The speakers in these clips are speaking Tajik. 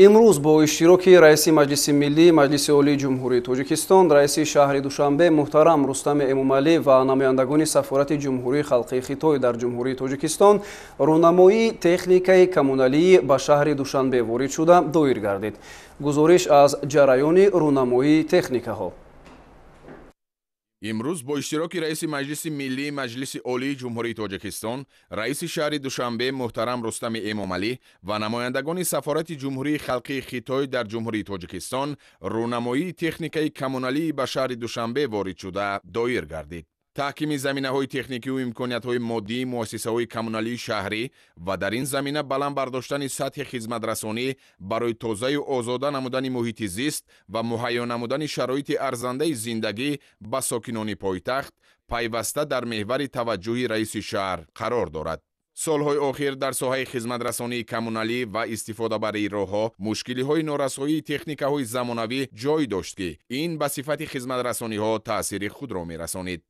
Имрӯз бо иштироки раиси Маҷлиси Миллӣ, Маҷлиси Олии Ҷумҳурии Тоҷикистон, раиси шаҳри Душанбе муҳтарам Рустами Эмомалӣ ва намояндагони Сафорати Ҷумҳурии Халқии Хитой дар Ҷумҳурии Тоҷикистон рӯнамоии техникаи коммуналӣ ба шаҳри Душанбе ворид шуда доир гардид. Гузориш аз ҷараёни рӯнамоии техникаҳо. Имрӯз бо иштироки раиси Маҷлиси Миллӣ, Маҷлиси Олии Ҷумҳурии Тоҷикистон, раиси шаҳри Душанбе муҳтарам Рустами Эмомалӣ ва намояндагони Сафорати Ҷумҳурии Халқии Хитой дар Ҷумҳурии Тоҷикистон рӯнамоии техникаи коммуналӣ ба шаҳри Душанбе ворид шуда доир гардид. Таҳкими заминаҳои техникию имкониятҳои моддии муассисаҳои коммуналии шаҳрӣ ва дар ин замина баланд бардоштани сатҳи хизматрасонӣ барои тозаю озода намудани муҳити зист ва муҳайё намудани шароити арзандаи зиндагӣ ба сокинони пойтахт пайваста дар меҳвари таваҷҷӯҳи раиси шаҳр қарор дорад. Солҳои охир дар соҳаи хизматрасонии коммуналӣ ва истифодабарии роҳҳо мушкилиҳои норасоии техникаҳои замонавӣ ҷой дошт, ки ин ба сифати хизматрасониҳо таъсири худро мерасонид.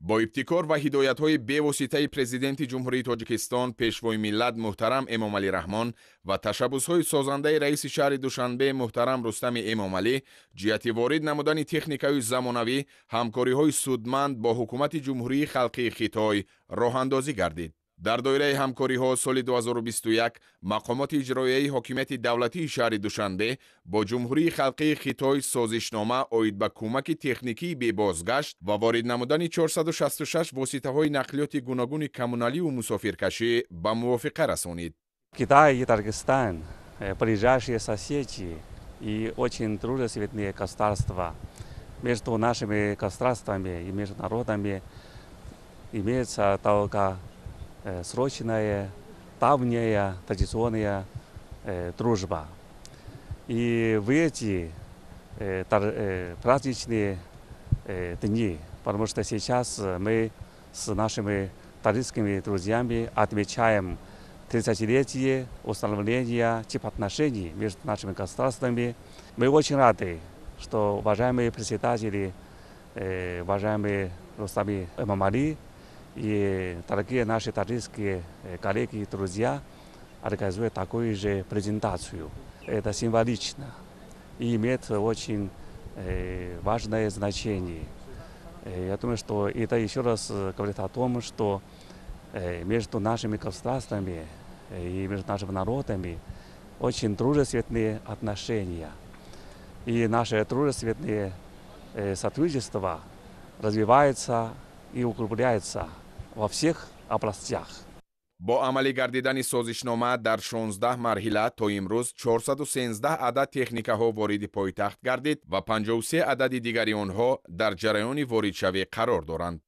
Бо ибтикор ва ҳидоятҳои бевоситаи Президенти Ҷумҳурии Тоҷикистон, Пешвои миллат муҳтарам Эмомалӣ Раҳмон ва ташаббусҳои созандаи раиси шаҳри Душанбе муҳтарам Рустами Эмомалӣ ҷиҳати ворид намудани техникаи замонавӣ ҳамкориҳои судманд бо Ҳукумати Ҷумҳурии Халқии Хитой роҳандозӣ гардид. Дар доираи ҳамкориҳо соли 2021 мақомоти иҷроияи ҳокимияти давлатии шаҳри Душанбе бо Ҷумҳурии Халқии Хитой созишнома оид ба кӯмаки техникии бебозгашт ва ворид намудани 466 воситаҳои нақлиёти гуногуни коммуналиву мусофиркашӣ ба мувофиқа расонид. Китай и Таджикистан — ближайшие соседи и очень дружественные государства. Между нашими государствами и между народами имеется долгосрочная, давняя, традиционная дружба. И в эти праздничные дни, потому что сейчас мы с нашими таджикскими друзьями отмечаем 30-летие установления дипотношений между нашими государствами. Мы очень рады, что уважаемые председатели, уважаемые Рустам Эмомали и дорогие наши таджикские коллеги и друзья организуют такую же презентацию. Это символично и имеет очень важное значение. Я думаю, что это еще раз говорит о том, что между нашими государствами и между нашими народами очень дружественные отношения. И наше дружественное сотрудничество развивается и углубляется во всех областях. Бо амалӣ гардидани созишнома дар 16 марҳила то имрӯз 413 адад техникаҳо вориди пойтахт гардид ва 53 адади дигари онҳо дар ҷараёни воридшавӣ қарор доранд.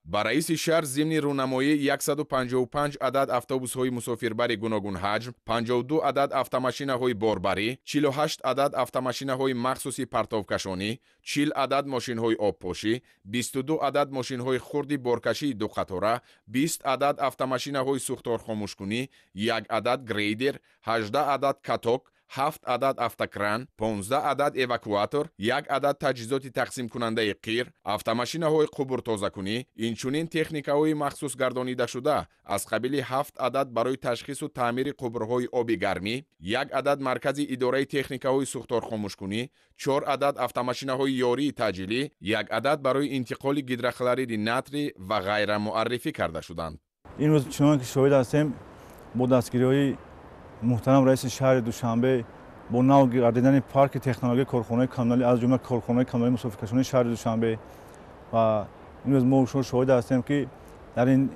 Ба раиси шаҳр зимни рӯнамоӣ 155 адад автобусҳои мусофирбари гуногунҳаҷм, 52 адад автомашинаҳои борбарӣ, 48 адад автомашинаҳои махсуси партовкашонӣ, 40 адад мошинҳои обпошӣ, 22 адад мошинҳои хурди боркашии дуқатора, 20 адад автомашинаҳои сӯхторхомӯшкунӣ, як адад грейдер, 18 адад каток, ҳафт адад автокран, 15 адад эвакуатор, як адад таҷҳизоти тақсимкунандаи қир, автомашинаҳои қубуртозакунӣ, инчунин техникаҳои махсус гардонидашуда аз қабили ҳафт адад барои ташхису таъмири қубурҳои оби гармӣ, як адад маркази идораи техникаҳои сӯхторхомӯшкунӣ, чор адад автомашинаҳои ёрии таъҷилӣ, як адад барои интиқоли гидрохлориди натрий ва ғайра муаррифӣ карда шуданд. Имрӯз, чунон ки шоҳид ҳастем, бо дастгириҳои муҳтарам раиси шаҳри Душанбе, бо нав гардидани парки технологияи корхонаи коммуналӣ, аз ҷумла корхонаи коммуналии мусофиркашонии шаҳри Душанбе, ва имрӯз мо шумо шоҳид ҳастем, ки дар ин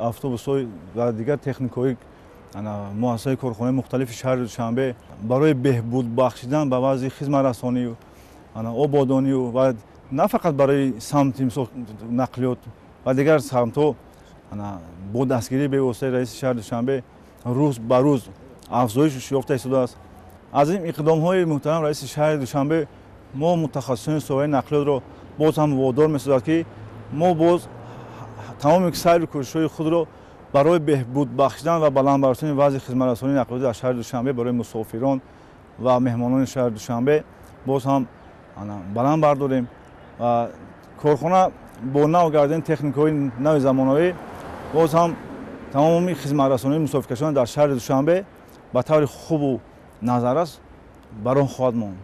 автобусҳо ва дигар техникаҳои муассисаи корхонаи мухталифи шаҳри Душанбе барои беҳбуд бахшидан ба вазъи хизматрасонию ободонию ва на фақат барои самти, мисол, нақлиёт ва дигар самтҳо, бо дастгирии бевоситаи раиси шаҳри Душанбе рӯз ба рӯз афзоиш ёфта истодааст. Аз ин иқдомҳои муҳтарам раиси шаҳри Душанбе мо, мутахассисони соҳаи нақлиётро, боз ҳам водор месозад, ки мо боз тамоми сайру кӯшишҳои худро барои беҳбуд бахшидан ва баланд бардоштани вазъи хизматрасонии нақлиётӣ дар шаҳри Душанбе барои мусофирон ва меҳмонони шаҳри Душанбе боз ҳам баланд бардорем. Ва корхона бо нав гардидани техникаҳои нави замонавӣ боз ҳам тамоми хизматрасонии мусофиркашон дар шаҳри Душанбе ба таври хубу Назаррас бар он хоҳад монд.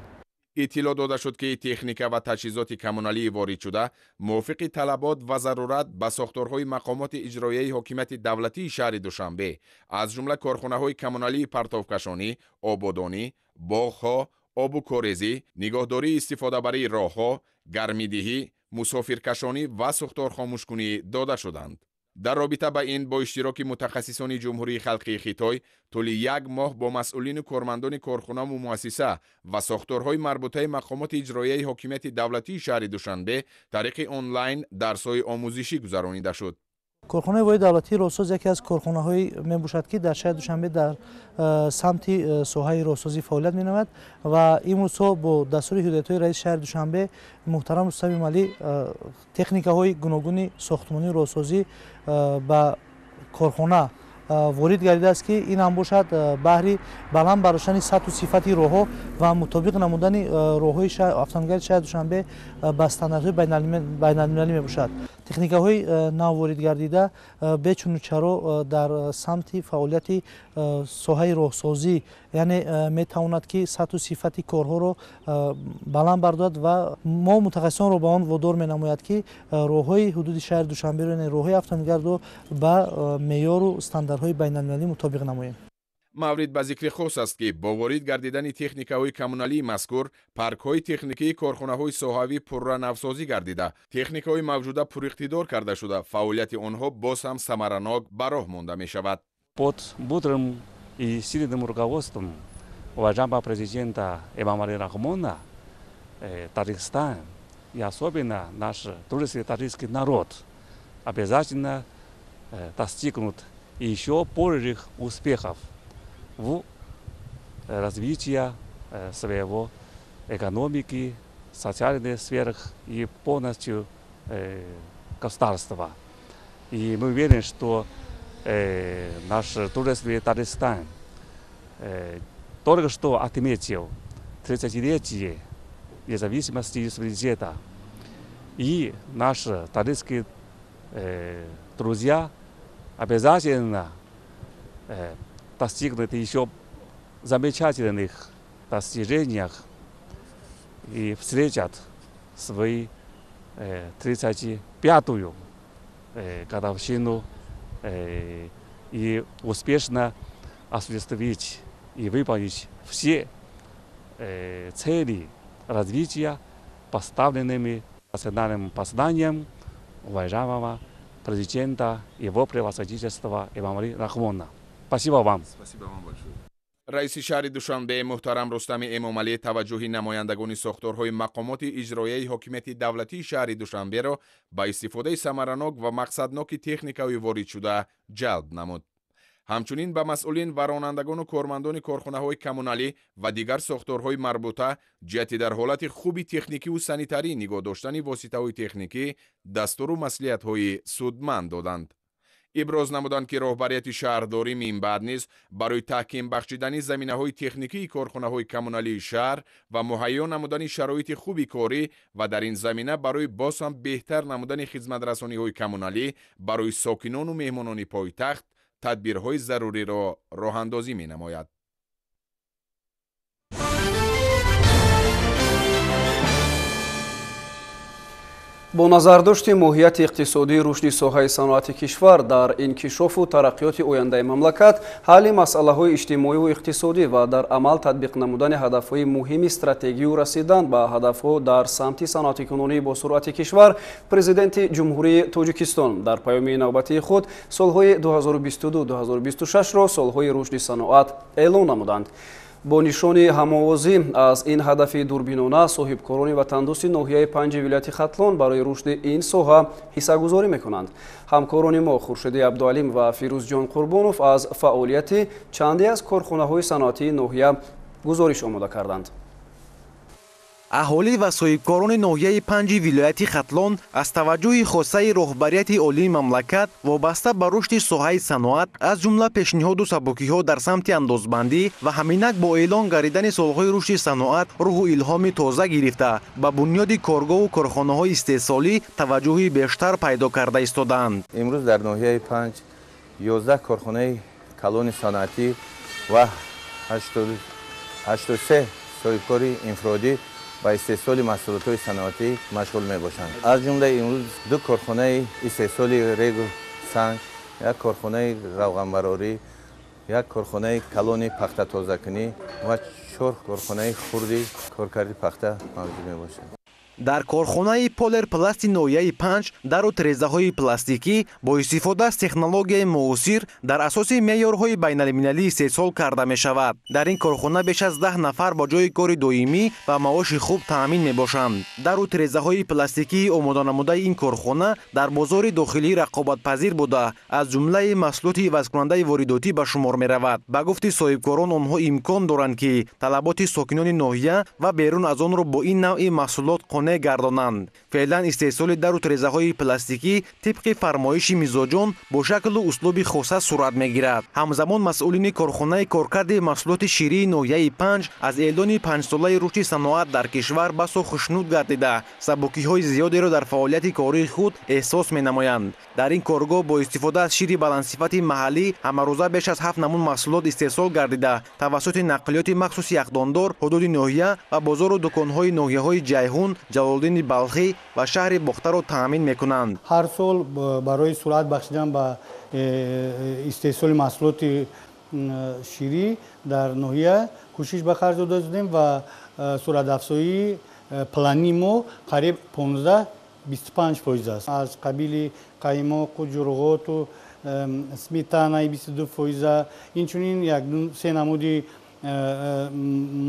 Иттилоъ дода шуд, ки техника ва таҷҳизоти коммуналии воридшуда мувофиқи талабот ва зарурат ба сохторҳои мақомоти иҷроияи ҳокимияти давлатии шаҳри Душанбе, аз ҷумла корхонаҳои коммуналии партовкашонӣ, ободонӣ, боғҳо, обу корезӣ, нигоҳдории истифодабарии роҳҳо, гармидиҳӣ, мусофиркашонӣ ва сӯхторхомӯшкунӣ дода шуданд. Дар робита ба ин бо иштироки мутахассисони Ҷумҳурии Халқии Хитой тӯли як моҳ бо масъулину кормандони корхонаву муассиса ва сохторҳои марбутаи мақомоти иҷроияи ҳокимияти давлатии шаҳри Душанбе тариқи онлайн дарсҳои омӯзишӣ гузаронида шуд. Корхонаи воҳиди давлатии роҳсоз яке аз корхонаҳое мебошад, ки дар шаҳри Душанбе дар самти соҳаи роҳсозӣ фаъолият менамояд ва имрӯзҳо бо дастури ҳидоятҳои раиси шаҳри Душанбе муҳтарам Рустам Эмомалӣ техникаҳои гуногуни сохтмонии роҳсозӣ ба корхона ворид гардидааст, ки ин ҳам бошад баҳри баланд бардоштани сатҳу сифати роҳҳо ва мутобиқ намудани роҳҳои автомобилгарди шаҳри Душанбе ба стандартҳои байналмилалӣ мебошад. Техникаҳои нав ворид гардида бечуну чаро дар самти фаъолияти соҳаи роҳсозӣ, яъне метавонад, ки сатҳу сифати корҳоро баланд бардорад ва мо мутахассисонро ба он водор менамояд, ки роҳҳои ҳудуди шаҳри Душанберо, яъне роҳҳои автомобилгардро ба меъёру стандартҳои байналмилалӣ мутобиқ намоем. Маврид ба зикри хос аст, ки бо ворид гардидани техникаҳои коммуналии мазкур паркҳои техникии корхонаҳои соҳавӣ пурра навсозӣ гардида, техникаҳои мавҷуда пуриқтидор карда шуда, фаъолияти онҳо боз ҳам самаранок ба роҳ монда мешавад. Под мудрым и сильным руководством уважаемого президента Эмомали Рахмона Таджикистан и особенно наш дружественный таджикский народ обязательно достигнут еще больших успехов в развитии своего экономики, социальных сферах и полностью государства. И мы уверены, что наш дружественный Таджикистан только что отметил 30-летие независимости и суверенитета. И наши таджикские друзья обязательно достигнут еще замечательных достижениях и встретят свои 35-ю годовщину и успешно осуществить и выполнить все цели развития, поставленными национальным познанием уважаемого президента его превосходительства Эмомали Рахмона. Спасибо вам. Спасибо вам большое. Раиси шаҳри Душанбе муҳтарам Рустами Эмомалӣ таваҷҷӯҳи намояндагони сохторҳои мақомоти иҷроияи ҳокимияти давлатии шаҳри Душанберо ба истифодаи самаранок ва мақсадноки техникаҳои воридшуда ҷалб намуд. Ҳамчунин ба масъулин ва ронандагону кормандони корхонаҳои коммуналӣ ва дигар сохторҳои марбута ҷиҳати дар ҳолати хуби техникиву санитарӣ нигоҳ доштани воситаҳои техникӣ дастуру маслиҳатҳои судманд доданд. Иброз намуданд, ки роҳбарияти шаҳрдорӣ минбаъд низ барои таҳким бахшидани заминаҳои техникии корхонаҳои коммуналии шаҳр ва муҳайё намудани шароити хуби корӣ ва дар ин замина барои боз ҳам беҳтар намудани хизматрасониҳои коммуналӣ барои сокинону меҳмонони пойтахт тадбирҳои заруриро роҳандозӣ менамояд. Бо назардошти моҳияти иқтисодии рушди соҳаи саноати кишвар дар инкишофу тараққиёти ояндаи мамлакат, ҳалли масъалаҳои иҷтимоиву иқтисодӣ ва дар амал татбиқ намудани ҳадафҳои муҳими стратегию расидан ба ҳадафҳо дар самти саноатикунонии босуръати кишвар, Президенти Ҷумҳурии Тоҷикистон дар паёми навбатии худ солҳои 2022-2026-ро солҳои рушди саноат эълон намуданд. Бо нишони ҳамовозӣ аз ин ҳадафи дурбинона соҳибкорони ватандӯсти ноҳияи Панҷи вилояти Хатлон барои рушди ин соҳа ҳиссагузорӣ мекунанд. Ҳамкорони мо Хуршеди Абдуалим ва Фирӯзҷон Қурбонов аз фаъолияти чанде аз корхонаҳои саноатии ноҳия гузориш омода карданд. Аҳолӣ ва соҳибкорони ноҳияи Панҷи вилояти Хатлон аз таваҷҷӯҳи хосаи роҳбарияти олии мамлакат вобаста ба рушди соҳаи саноат, аз ҷумла пешниҳоду сабукиҳо дар самти андозбандӣ ва ҳаминак бо эълон гардидани солҳои рушди саноат рӯҳу илҳоми тоза гирифта, ба бунёди коргоҳу корхонаҳои истеҳсолӣ таваҷҷӯҳи бештар пайдо карда истодаанд. Имрӯз дар ноҳияи Панҷ 11 корхонаи калони саноатӣ ва 80 83 соҳибкори инфиродӣ ба истеҳсоли маҳсулотҳои саноатӣ машғул мебошанд. Аз ҷумла имрӯз 2 корхонаи истеҳсоли регу санг, як корхонаи равғанбарорӣ, як корхонаи калони пахтатозакунӣ ва 4 корхонаи хурди коркарди пахта мавҷуд мебошанд. Дар корхонаи Полерпласти ноҳияи 5 дару тирезаҳои пластикӣ бо истифода аз технологияи муосир дар асоси меъёрҳои байналмилалӣ истеҳсол карда мешавад. Дар ин корхона беш аз 10 нафар бо ҷойи кори доимӣ ва маоши хуб таъмин мебошанд. Дару тирезаҳои пластикии омоданамудаи ин корхона дар бозори дохилӣ рақобатпазир буда, аз ҷумлаи маҳсулоти ивазкунандаи воридотӣ ба шумор меравад. Ба гуфти соҳибкорон, онҳо имкон доранд, ки талаботи сокинони ноҳия ва берун аз онро бо ин навъи маҳсулот қонеъ гардонанд. Феълан истеҳсоли дару тирезаҳои пластикӣ тибқи фармоиши мизоҷон бо шаклу услуби хоса сурат мегирад. Ҳамзамон масъулини корхонаи коркарди маҳсулоти ширии ноҳияи 5 аз эълони 5-солаи рушди саноат дар кишвар басо хушнуд гардида, сабукиҳои зиёдеро дар фаъолияти кории худ эҳсос менамоянд. Дар ин коргоҳ бо истифода аз шири баландсифати маҳаллӣ ҳамарӯза беш аз 7 намуд маҳсулот истеҳсол гардида, тавассути нақлиёти махсуси яхдондор ҳудуди ноҳия ва бозору дуконҳои ноҳияҳои Ҷайҳун, Ҷалолиддини Балхӣ ва шаҳри Бохтаро таъмин мекунанд. Ҳар сол барои суръат бахшидан ба истеҳсоли маҳсулоти ширӣ дар ноҳия кӯшиш ба харҷ дода шудем ва суръатафзоии плани мо қариб 15-25% аст. Аз қабили қаймоқу ҷурғоту сметанаи 22%, инчунин 1-3 намуди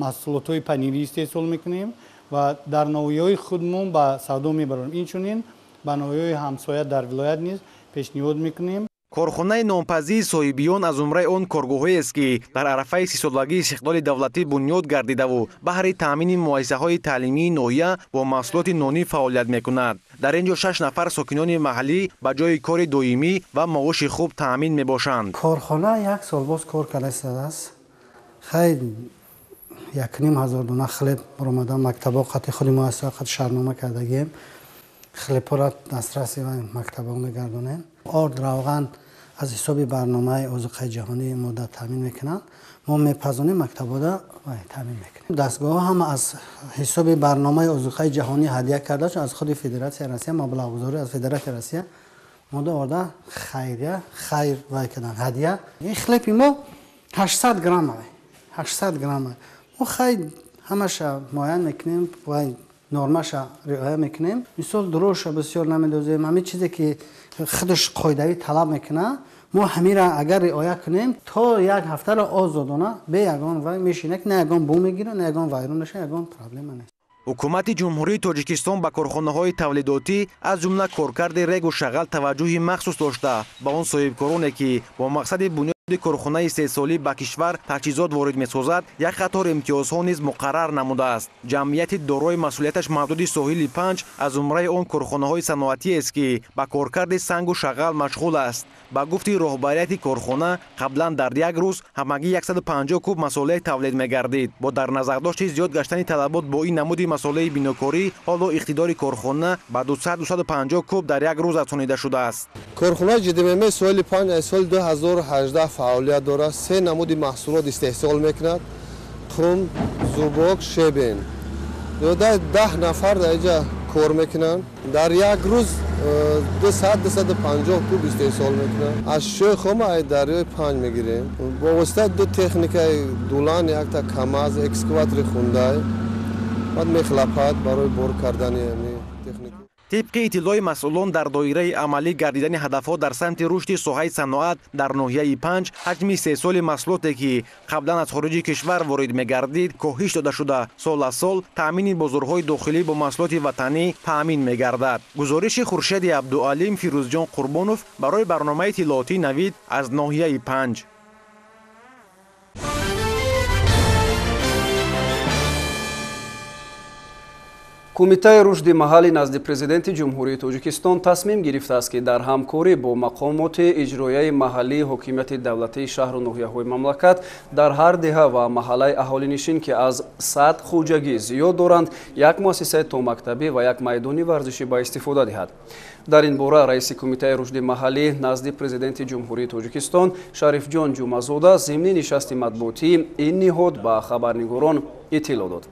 маҳсулотҳои панирӣ истеҳсол мекунем ва дар ноҳияҳои худмон ба савдо мебарем. Инчунин ба ноҳияҳои ҳамсоя дар вилоят низ пешниҳод мекунем. Корхонаи нонпазии соҳибиён аз зумраи он коргоҳҳоест, ки дар арафаи 30-солагии истиқлоли давлатӣ бунёд гардидаву баҳри таъмини муассисаҳои таълимии ноҳия бо маҳсулоти нонӣ фаъолият мекунад. Дар ин ҷо 6 нафар сокинони маҳаллӣ ба ҷойи кори доимӣ ва маоши хуб таъмин мебошанд. Корхона як сол боз кор карда истодааст. Хай 1500 дона хлеб баромада мактабҳо қати худи муассиса қати шарҳнома кардагием. Хлебҳоро дастраси мактабҳо мегардонем. Орд, равған аз ҳисоби барномаи озуқаи ҷаҳонӣ мода таъмин мекунанд. Мо мепазонем, мактабҳода таъмин мекунем. Дастгоҳҳо ҳама аз ҳисоби барномаи озуқаи ҷаҳонӣ ҳадя карда шуд, аз худи Федератсияи Россия, маблағгузорӣ аз Федератсияи Россия мода орда хайрия хайр вай карданд, ҳадя. Ин хлеби мо 800 грамм, 800 грамм. Мо хай ҳамаша муайян мекунем ва нормаша риоя мекунем. Мисол дурӯша бисёр намедозем. Ҳамин чизе ки худаш қоидавӣ талаб мекунад, мо ҳамира агар риоя кунем, то як ҳафтаро озодона бе ягон вай мешинад, на ягон бӯ мегирад, на ягон вайрон мешавад, ягон проблема нест. Ҳукумати Ҷумҳурии Тоҷикистон ба корхонаҳои тавлидотӣ аз ҷумла коркарди регу шағал таваҷҷӯҳи махсус дошта, ба он соҳибкороне, ки бо мақсади бунёди корхонаи истеҳсолӣ ба кишвар таҷҳизот ворид месозад, як қатор имтиёзҳо низ муқаррар намудааст. Ҷамъияти дорои масъулияташ маҳдуди соҳили 5 аз зумраи он корхонаҳои саноатиест, ки ба коркарди сангу шағал машғул аст. Ба гуфти роҳбарияти корхона, қаблан дар як рӯз ҳамагӣ 150 куб масолеҳ тавлид мегардид. Бо дар назардошти зиёд гаштани талабот бо ин намуди масолеҳи бинокорӣ, ҳоло иқтидори корхона ба 200-250 куб дар як рӯз афзонида шудааст. Корхонаи ЖДММ соҳили 5 аз соли 2018 фаъолият дорад. 3 намуди маҳсулот истеҳсол мекунад: қум, зубок, шебен. 10 нафар дар инҷа кор мекунанд. Дар як рӯз 200-250 куб истеҳсол мекунанд. Аз шӯи хома аз дарёи 5 мегирем. Бо воситаи ду техникаи дулан, якта КамАЗ, экскаватори хундай, баъд мехлапад барои бор кардани техника. Тибқи иттилои масъулон, дар доираи амалӣ гардидани ҳадафҳо дар самти рушди соҳаи саноат дар ноҳияи 5 ҳаҷми истеҳсоли маҳсулоте, ки қаблан аз хориҷи кишвар ворид мегардид, коҳиш дода шуда, сол аз сол таъмини бозорҳои дохилӣ бо маҳсулоти ватанӣ таъмин мегардад. Гузориши Хуршеди Абдуалим, Фирӯзҷон Қурбонов барои барномаи иттилоотии Навид аз ноҳияи 5. Кумитаи рушди маҳаллӣ назди Президенти Ҷумҳурии Тоҷикистон тасмим гирифтааст, ки дар ҳамкорӣ бо мақомоти иҷроияи маҳаллии ҳокимияти давлатии шаҳру ноҳияҳои мамлакат дар ҳар деҳа ва маҳаллаи аҳолинишин, ки аз 100 хоҷагӣ зиёд доранд, як муассисаи томактабӣ ва як майдони варзишӣ ба истифода диҳад. Дар ин бора раиси Кумитаи рушди маҳаллӣ назди Президенти Ҷумҳурии Тоҷикистон Шарифҷон Ҷумазода зимни нишасти матбуотии ин ниҳод ба хабарнигорон иттилоъ дод.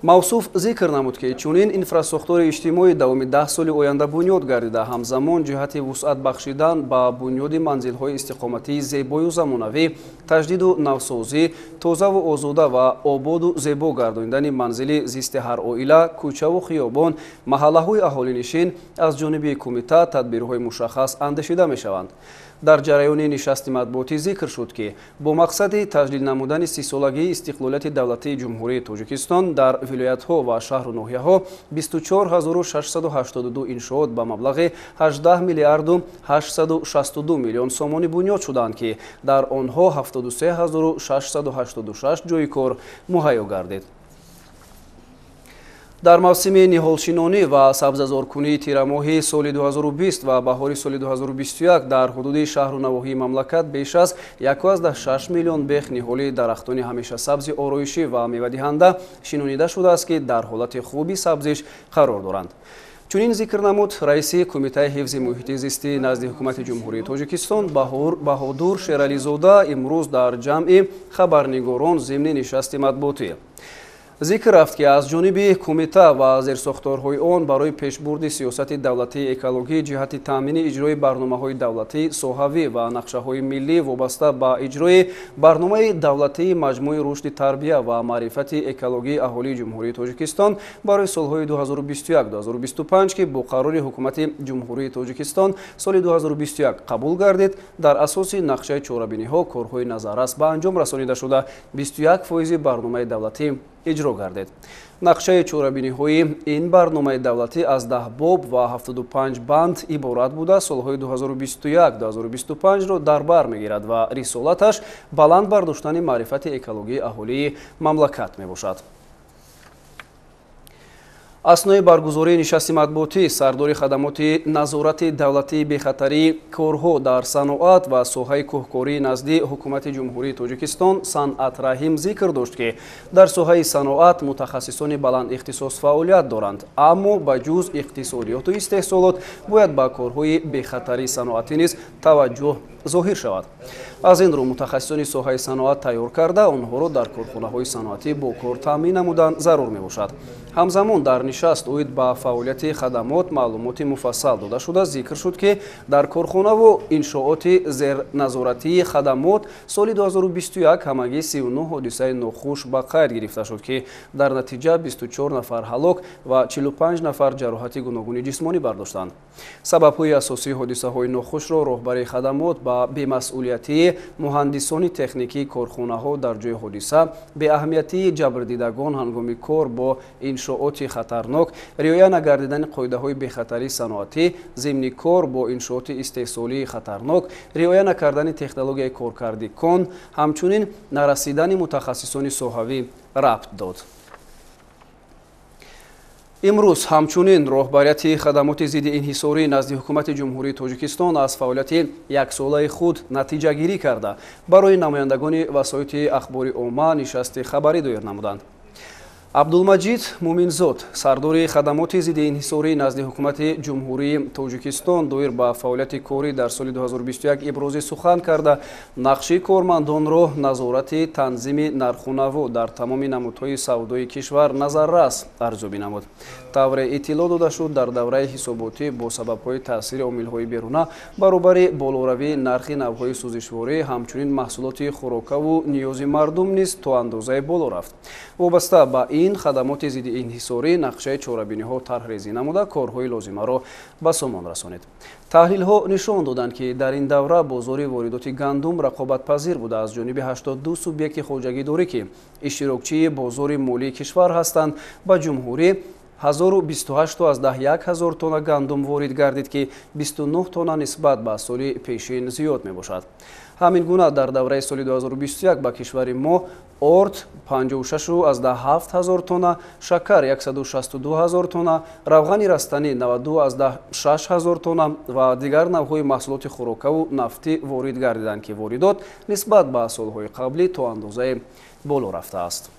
Мавсуф зикр намуд, ки чунин инфрасохтори иҷтимоӣ давоми 10 соли оянда бунёд гардида, ҳамзамон ҷиҳати вусъат бахшидан ба бунёди манзилҳои истиқоматии зебою замонавӣ, таҷдиду навсозӣ, тозаву озода ва ободу зебо гардонидани манзили зисти ҳар оила, кӯчаву хиёбон, маҳаллаҳои аҳолинишин аз ҷониби кумита тадбирҳои мушаххас андешида мешаванд. Дар ҷараёни нишасти матбуотӣ зикр шуд, ки бо мақсади таҷлил намудани 30-солагии истиқлолияти давлатии Ҷумҳурии Тоҷикистон дар вилоятҳо ва шаҳру ноҳияҳо 24682 иншоот ба маблағи 18 миллиарду 862 миллион сомонӣ бунёд шуданд, ки дар онҳо 73686 ҷойи кор муҳайё гардид. Дар мавсими ниҳолшинонӣ ва сабзазоркунии тирамоҳи соли 2020 ва баҳори соли 2021 дар ҳудуди шаҳру навоҳии мамлакат беш аз 1,6 миллион бех ниҳоли дарахтони ҳамешасабзи ороишӣ ва мевадиҳанда шинонида шудааст, ки дар ҳолати хуби сабзиш қарор доранд. Чунин зикр намуд раиси Кумитаи ҳифзи муҳити зистӣ назди Ҳукумати Ҷумҳурии Тоҷикистон Баҳодур Шерализода имрӯз дар ҷамъи хабарнигорон зимни нишасти матбуотӣ. Зикр рафт, ки аз ҷониби кумита ва зерсохторҳои он барои пешбурди сиёсати давлатии экологӣ ҷиҳати таъмини иҷрои барномаҳои давлатӣ, соҳавӣ ва нақшаҳои миллӣ вобаста ба иҷрои барномаи давлатии маҷмӯи рушди тарбия ва маърифати экологии аҳолии Ҷумҳурии Тоҷикистон барои солҳои 2021-2025, ки бо қарори Ҳукумати Ҷумҳурии Тоҷикистон соли 2021 қабул гардид, дар асоси нақшаи чорабиниҳо корҳои назаррас ба анҷом расонида шуда, 21% барномаи давлатӣ иҷро гардид. Нақшаи чорабиниҳои ин барномаи давлатӣ аз 10 боб ва 75 банд иборат буда, солҳои 2021-2025-ро дар бар мегирад ва рисолаташ баланд бардоштани маърифати экологии аҳолии мамлакат мебошад. Аснои баргузории нишасти матбуотӣ сардори хадамоти назорати давлатии бехатарии корҳо дар саноат ва соҳаи кӯҳкории назди Ҳукумати Ҷумҳурии Тоҷикистон Санъат Раҳим зикр дошт, ки дар соҳаи саноат мутахассисони баландихтисос фаъолият доранд, аммо ба ҷуз иқтисодиёту истеҳсолот бояд ба корҳои бехатарии саноатӣ низ таваҷҷӯҳ зоҳир шавад. Аз ин рӯ мутахассисони соҳаи саноат тайёр карда, онҳоро дар корхонаҳои саноатӣ бо кор таъмин намудан зарур мебошад. Ҳамзамон дар нишаст оид ба фаъолияти хадамот маълумоти муфассал дода шуда, зикр шуд, ки дар корхонаву иншооти зерназоратии хадамот соли 2021 ҳамагӣ 39 ҳодисаи нохуш ба қайд гирифта шуд, ки дар натиҷа 24 нафар ҳалок ва 45 нафар ҷароҳати гуногуни ҷисмонӣ бардоштанд. Сабабҳои асосии ҳодисаҳои нохушро роҳбари хадамот ба бемасъулиятии муҳандисони техникии корхонаҳо дар ҷои ҳодиса, беаҳамиятии ҷабрдидагон ҳангоми кор бо иншооти хатарнок, риоя нагардидани қоидаҳои бехатарии саноатӣ зимни кор бо иншооти истеҳсолии хатарнок, риоя накардани технологияи коркарди кон, ҳамчунин нарасидани мутахассисони соҳавӣ рабт дод. Имрӯз ҳамчунин роҳбарияти хадамоти зидди инҳисорӣ назди Ҳукумати Ҷумҳурии Тоҷикистон аз фаъолияти яксолаи худ натиҷагирӣ карда, барои намояндагони васоити ахбори омма нишасти хабарӣ доир намуданд. Абдулмаҷид Муминзод, сардори хадамоти зидди инҳисорӣ назди Ҳукумати Ҷумҳурии Тоҷикистон, доир ба фаъолияти корӣ дар соли 2021 ибрози сухан карда, нақши кормандонро назорати танзими нархунаву дар тамоми намудҳои савдои кишвар назаррас арзёбӣ намуд. Тавре иттилоъ дода шуд, дар давраи ҳисоботӣ бо сабабҳои таъсири омилҳои беруна баробари болоравии нархи навъҳои сӯзишворӣ, ҳамчунин маҳсулоти хӯрокаву ниёзи мардум низ то андозае боло рафт. Вобаста ба ин хадамоти зидди инҳисорӣ нақшаи чорабиниҳо тарҳрезӣ намуда, корҳои лозимаро ба сомон расонид. Таҳлилҳо нишон доданд, ки дар ин давра бозори воридоти гандум рақобатпазир буда, аз ҷониби 82 субъекти хоҷагидорӣ, ки иштирокчии бозори молии кишвар ҳастанд, ба ҷумҳурӣ 1028,1 ҳазор тонна гандум ворид гардид, ки 29 тонна нисбат ба соли пешин зиёд мебошад. Ҳамин гуна дар давраи соли 2021 ба кишвари мо орд 56,7 ҳазор тонна, шакар 162 ҳазор тонна, равғани растанӣ 92,6 ҳазор тонна ва дигар навъҳои маҳсулоти хӯрокаву нафтӣ ворид гардиданд, ки воридот нисбат ба солҳои қаблӣ то андозае боло рафтааст.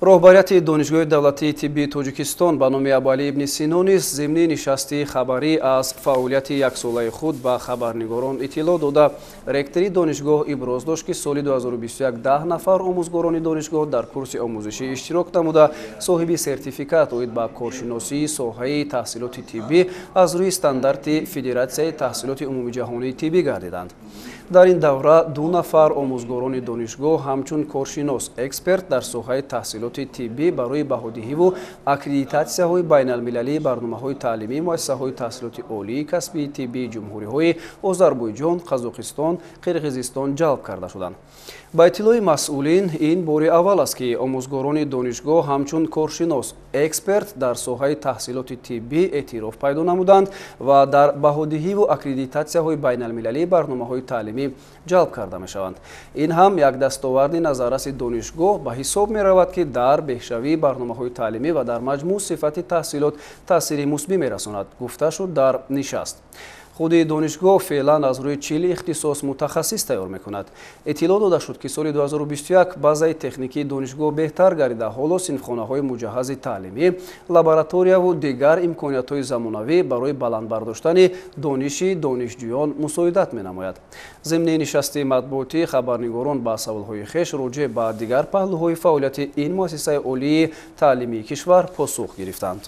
Роҳбарияти Донишгоҳи давлатии тиббии Тоҷикистон ба номи Абуалӣ ибни Сино низ зимни нишасти хабарӣ аз фаъолияти яксолаи худ ба хабарнигорон иттилоъ дода. Ректори донишгоҳ иброз дошт, ки соли 2021 10 нафар омӯзгорони донишгоҳ дар курси омӯзишӣ иштирок намуда, соҳиби сертификат оид ба коршиносии соҳаи таҳсилоти тиббӣ аз рӯи стандарти Федератсияи таҳсилоти умумиҷаҳонии тиббӣ гардиданд. Дар ин давра 2 нафар омӯзгорони донишгоҳ ҳамчун коршинос эксперт дар соҳаи таҳсилоти тиббӣ барои баҳодиҳиву аккредитатсияҳои байналмилалии барномаҳои таълимии муассисаҳои таҳсилоти олии касбии тиббии ҷумҳуриҳои Озарбойҷон, Қазоқистон, Қирғизистон ҷалб карда шуданд. Ба иттилои масъулин, ин бори аввал аст, ки омӯзгорони донишгоҳ ҳамчун коршинос эксперт дар соҳаи таҳсилоти тиббӣ эътироф пайдо намуданд ва дар баҳодиҳиву аккредитатсияҳои байналмилалии барномаҳои таълимӣ ҷалб карда мешаванд. Ин ҳам як дастоварди назарраси донишгоҳ ба ҳисоб меравад, ки дар беҳшавии барномаҳои таълимӣ ва дар маҷмӯъ сифати таҳсилот таъсири мусбӣ мерасонад, гуфта шуд дар нишаст. Худи донишгоҳ феълан аз рӯи 40 ихтисос мутахассис тайёр мекунад. Иттилоъ дода шуд, ки соли 2021 базаи техникии донишгоҳ беҳтар гардида, ҳоло синфхонаҳои муҷаҳҳази таълимӣ, лабораторияву дигар имкониятҳои замонавӣ барои баланд бардоштани дониши донишҷӯён мусоидат менамояд. Зимни нишасти матбуотӣ хабарнигорон ба саволҳои хеш роҷеъ ба дигар паҳлӯҳои фаъолияти ин муассисаи олии таълимии кишвар посух гирифтанд.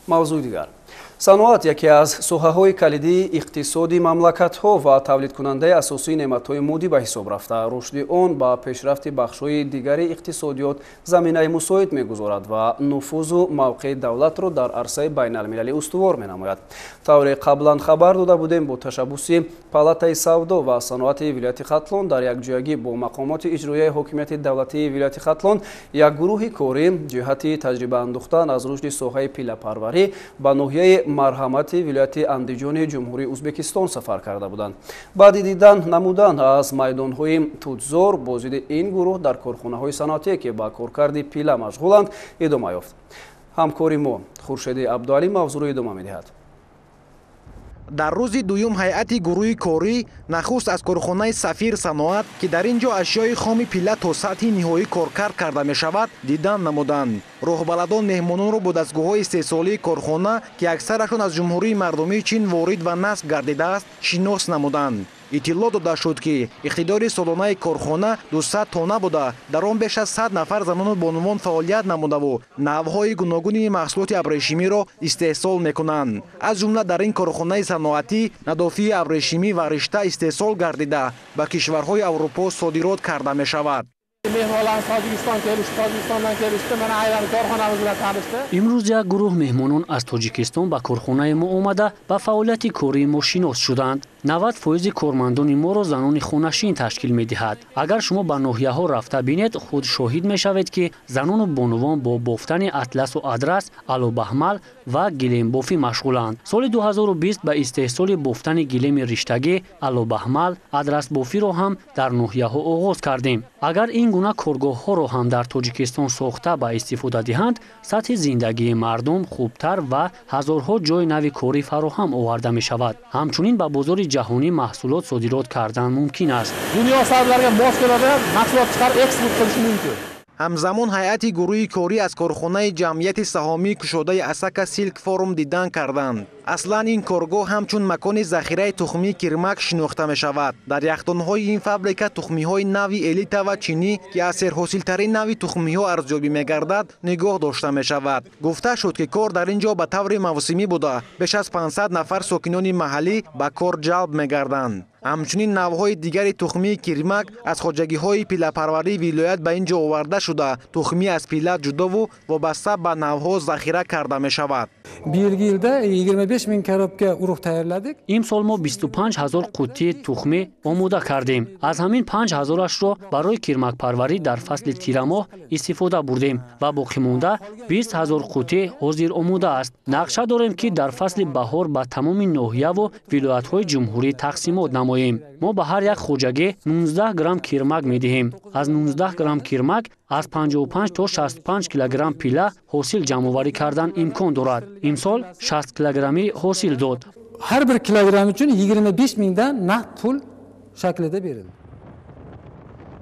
Мавзӯи дигар. Саноат яке аз соҳаҳои калидии иқтисоди мамлакатҳо ва тавлидкунандаи асосии неъматҳои моддӣ ба ҳисоб рафта. Рушди он ба пешрафти бахшҳои дигари иқтисодиёт заминаи мусоид мегузорад ва нуфузу мавқеи давлатро дар арсаи байналмилалӣ устувор менамояд. Тавре қаблан хабар дода будем, бо ташаббуси Палатаи савдо ва саноати вилояти Хатлон дар якҷоягӣ бо мақомоти иҷроияи ҳокимияти давлатии вилояти Хатлон як гурӯҳи корӣ ҷиҳати таҷриба андӯхтан аз рушди соҳаи пиллапарварӣ ба ноҳияи Марҳамати вилояти Андиҷони Ҷумҳурии Узбекистон сафар карда буданд. Баъди дидан намудан аз майдонҳои тутзор, боздиди ин гурӯҳ дар корхонаҳои саноатие, ки ба коркарди пилла машғуланд, идома ёфт. Ҳамкори мо Хуршеди Абдуалӣ мавзӯъро идома медиҳад. Дар рӯзи дуюм ҳайати гурӯҳи корӣ нахуст аз корхонаи Сафир саноат, ки дар ин ҷо ашёи хоми пилла то сатҳи ниҳоӣ коркард карда мешавад, дидан намуданд. Роҳбаладон меҳмононро бо дастгоҳҳои истеҳсолии корхона, ки аксарашон аз Ҷумҳурии Мардумии Чин ворид ва насб гардидааст, шинос намуданд. Иттилоъ дода шуд, ки иқтидори солонаи корхона 200 тонна буда, дар он беш аз 100 нафар занону бонувон фаъолият намудаву навъҳои гуногуни маҳсулоти абрешимиро истеҳсол мекунанд. Аз ҷумла дар ин корхонаи саноатӣ надофии абрешимӣ ва ришта истеҳсол гардида, ба кишварҳои Аврупо содирот карда мешавад. Имрӯз як гурӯҳ меҳмонон аз Тоҷикистон ба корхонаи мо омада ба фаъолияти кории мо шинос шуданд. 90% кормандони моро занони хонашин ташкил медиҳад. Агар шумо ба ноҳияҳо рафта бинед, худ шоҳид мешавед, ки занону бонувон бо бофтани атласу адрас, алобаҳмал ва гилембофӣ машғуланд. Соли 2020 ба истеҳсоли бофтани гилеми риштагӣ, алобаҳмал, адрасбофиро ҳам дар ноҳияҳо оғоз кардем. Агар ин гуна коргоҳҳоро ҳам дар Тоҷикистон сохта ба истифода диҳанд, сатҳи зиндагии мардум хубтар ва ҳазорҳо ҷойи нави корӣ фароҳам оварда мешавад. Ҳамчунин ба бозори ҷаҳонӣ маҳсулот содирот кардан мумкин аст. Ҳамзамон ҳайати гурӯҳи корӣ аз корхонаи ҷамъияти саҳомии кушодаи Асака Силк Форум дидан карданд. Аслан ин коргоҳ ҳамчун макони захираи тухмии кирмак шинохта мешавад. Дар яхдонҳои ин фабрика тухмиҳои нави элита ва чинӣ, ки аз серҳосилтарин нави тухмиҳо арзёбӣ мегардад, нигоҳ дошта мешавад. Гуфта шуд, ки кор дар ин ҷо ба таври мавсимӣ буда, беш аз 500 нафар сокинони маҳаллӣ ба кор ҷалб мегарданд. Ҳамчунин навъҳои дигари тухмии кирмак аз хоҷагиҳои пиллапарварии вилоят ба ин ҷо оварда шуда, тухмӣ аз пилла ҷудову вобаста ба навъҳо захира карда мешавад. Бийилги йилда 25 миң коробка уруғ тайёрладик. Имсол мо 25 ҳазор қуттии тухмӣ омода кардем. Аз ҳамин 5 ҳазорашро барои кирмакпарварӣ дар фасли тирамоҳ истифода бурдем ва боқимонда 20 ҳазор қуттӣ ҳозир омода аст. Нақша дорем, ки дар фасли баҳор ба тамоми ноҳияву вилоятҳои ҷумҳурӣ тақсимот намоем. Мо ба ҳар як хоҷагӣ 19 грамм кирмак медиҳем. Аз 19 грамм кирмак аз 55 то 65 килограмм пилла ҳосил ҷамъоварӣ кардан имкон дорад. Имсол 60 килограммӣ ҳосил дод. Ҳар бир килограмм uchun 25 миңдан нақд пул shaklida berildi.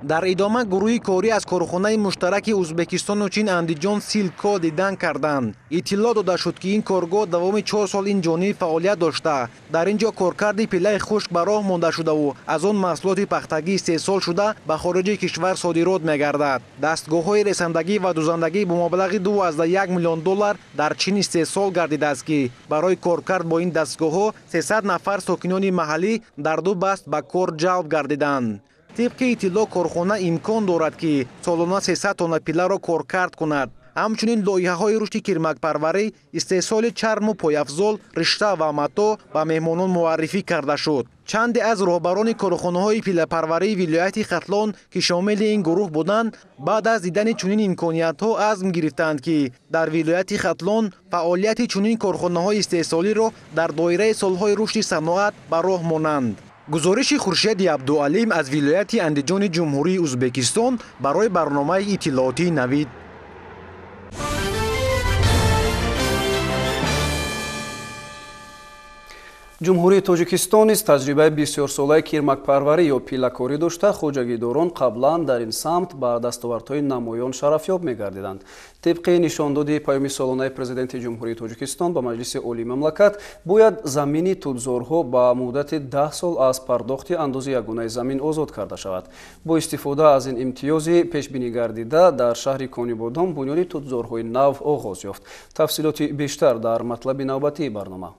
Дар идома гурӯҳи корӣ аз корхонаи муштараки Узбекистону Чин Андиҷон Силко дидан карданд. Иттилоъ дода шуд, ки ин коргоҳ давоми 4 сол ин ҷониб фаъолият дошта. Дар ин ҷо коркарди пиллаи хушк ба роҳ монда шудаву аз он маҳсулоти пахтагӣ истеҳсол шуда ба хориҷи кишвар содирот мегардад. Дастгоҳҳои ресандагӣ ва дузандагӣ бо маблағи 2,1 миллион доллар дар Чин истеҳсол гардидааст, ки барои коркард бо ин дастгоҳҳо 300 нафар сокинони маҳаллӣ дар ду баст ба кор ҷалб гардиданд. Тибқи иттилоъ, корхона имкон дорад, ки солона 300 тонна пилларо коркард кунад. Ҳамчунин лоиҳаҳои рушди кирмакпарварӣ, истеҳсоли чарму пойафзол, ришта ва матоъ ба меҳмонон муаррифӣ карда шуд. Чанде аз роҳбарони корхонаҳои пиллапарварии вилояти Хатлон, ки шомили ин гурӯҳ буданд, баъд аз дидани чунин имкониятҳо азм гирифтанд, ки дар вилояти Хатлон фаъолияти чунин корхонаҳои истеҳсолиро дар доираи солҳои рушди саноат ба роҳ монанд. Гузориши Хуршеди Абдуалим аз вилояти Андиҷони Ҷумҳурии Узбекистон барои барномаи иттилоотии Навид. Ҷумҳурии Тоҷикистон низ таҷрибаи бисёрсолаи кирмакпарварӣ ё пиллакорӣ дошта, хоҷагидорон қаблан дар ин самт ба дастовардҳои намоён шарафёб мегардиданд. Тибқи нишондоди паёми солонаи Президенти Ҷумҳурии Тоҷикистон ба Маҷлиси Олии мамлакат, бояд замини тутзорҳо ба муддати 10 сол аз пардохти андози ягонаи замин озод карда шавад. Бо истифода аз ин имтиёзи пешбинӣ гардида дар шаҳри Конибодом бунёди тутзорҳои нав оғоз ёфт. Тафсилоти бештар дар матлаби навбатии барнома.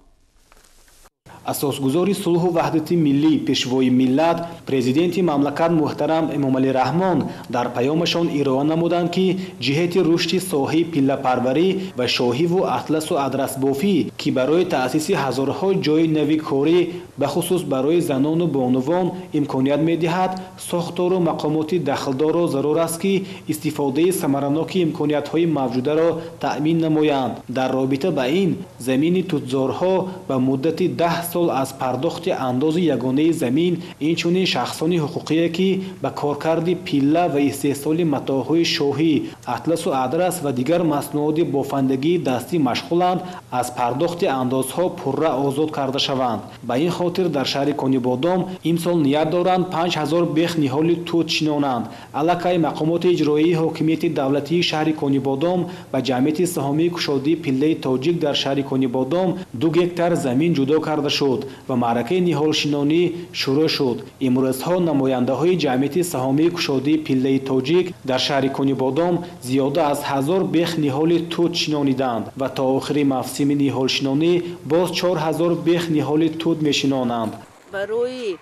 Асосгузори сулҳу ваҳдати миллӣ, пешвои миллат, президенти мамлакат муҳтарам Эмомалӣ Раҳмон дар паёмашон ироа намуданд, ки ҷиҳати рушди соҳаи пиллапарварӣ ва шоҳиву атласу адрасбофӣ, ки барои таъсиси ҳазорҳо ҷойи нави корӣ, бахусус барои занону бонувон имконият медиҳад, сохтору мақомоти дахлдорро зарур аст, ки истифодаи самараноки имкониятҳои мавҷударо таъмин намоянд. Дар робита ба ин, замини тутзорҳо ба муддати 10 сол аз пардохти андози ягонаи замин, инчунин шахсони ҳуқуқие, ки ба коркарди пилла ва истеҳсоли матоъҳои шоҳӣ, атласу адрас ва дигар маснуоти бофандагии дастӣ машғуланд, аз пардохти андозҳо пурра озод карда шаванд. Ба ин хотир дар шаҳри Конибодом имсол ният доранд 5000 бех ниҳоли тут шинонанд. Аллакай мақомоти иҷроии ҳокимияти давлатии шаҳри Конибодом ба ҷамъияти саҳомии кушодии пиллаи тоҷик дар шаҳри Конибодом 2 гектар замин ҷудо карда шуд ва маъракаи ниҳолшинонӣ шурӯъ шуд. Имрӯзҳо намояндаҳои ҷамъияти саҳомии кушодии пиллаи тоҷик дар шаҳри Конибодом зиёда аз 1000 бех ниҳоли тут шинониданд ва то охири мавсими ниҳолшинонӣ боз 4000 бех ниҳоли тут мешинонанд. Барои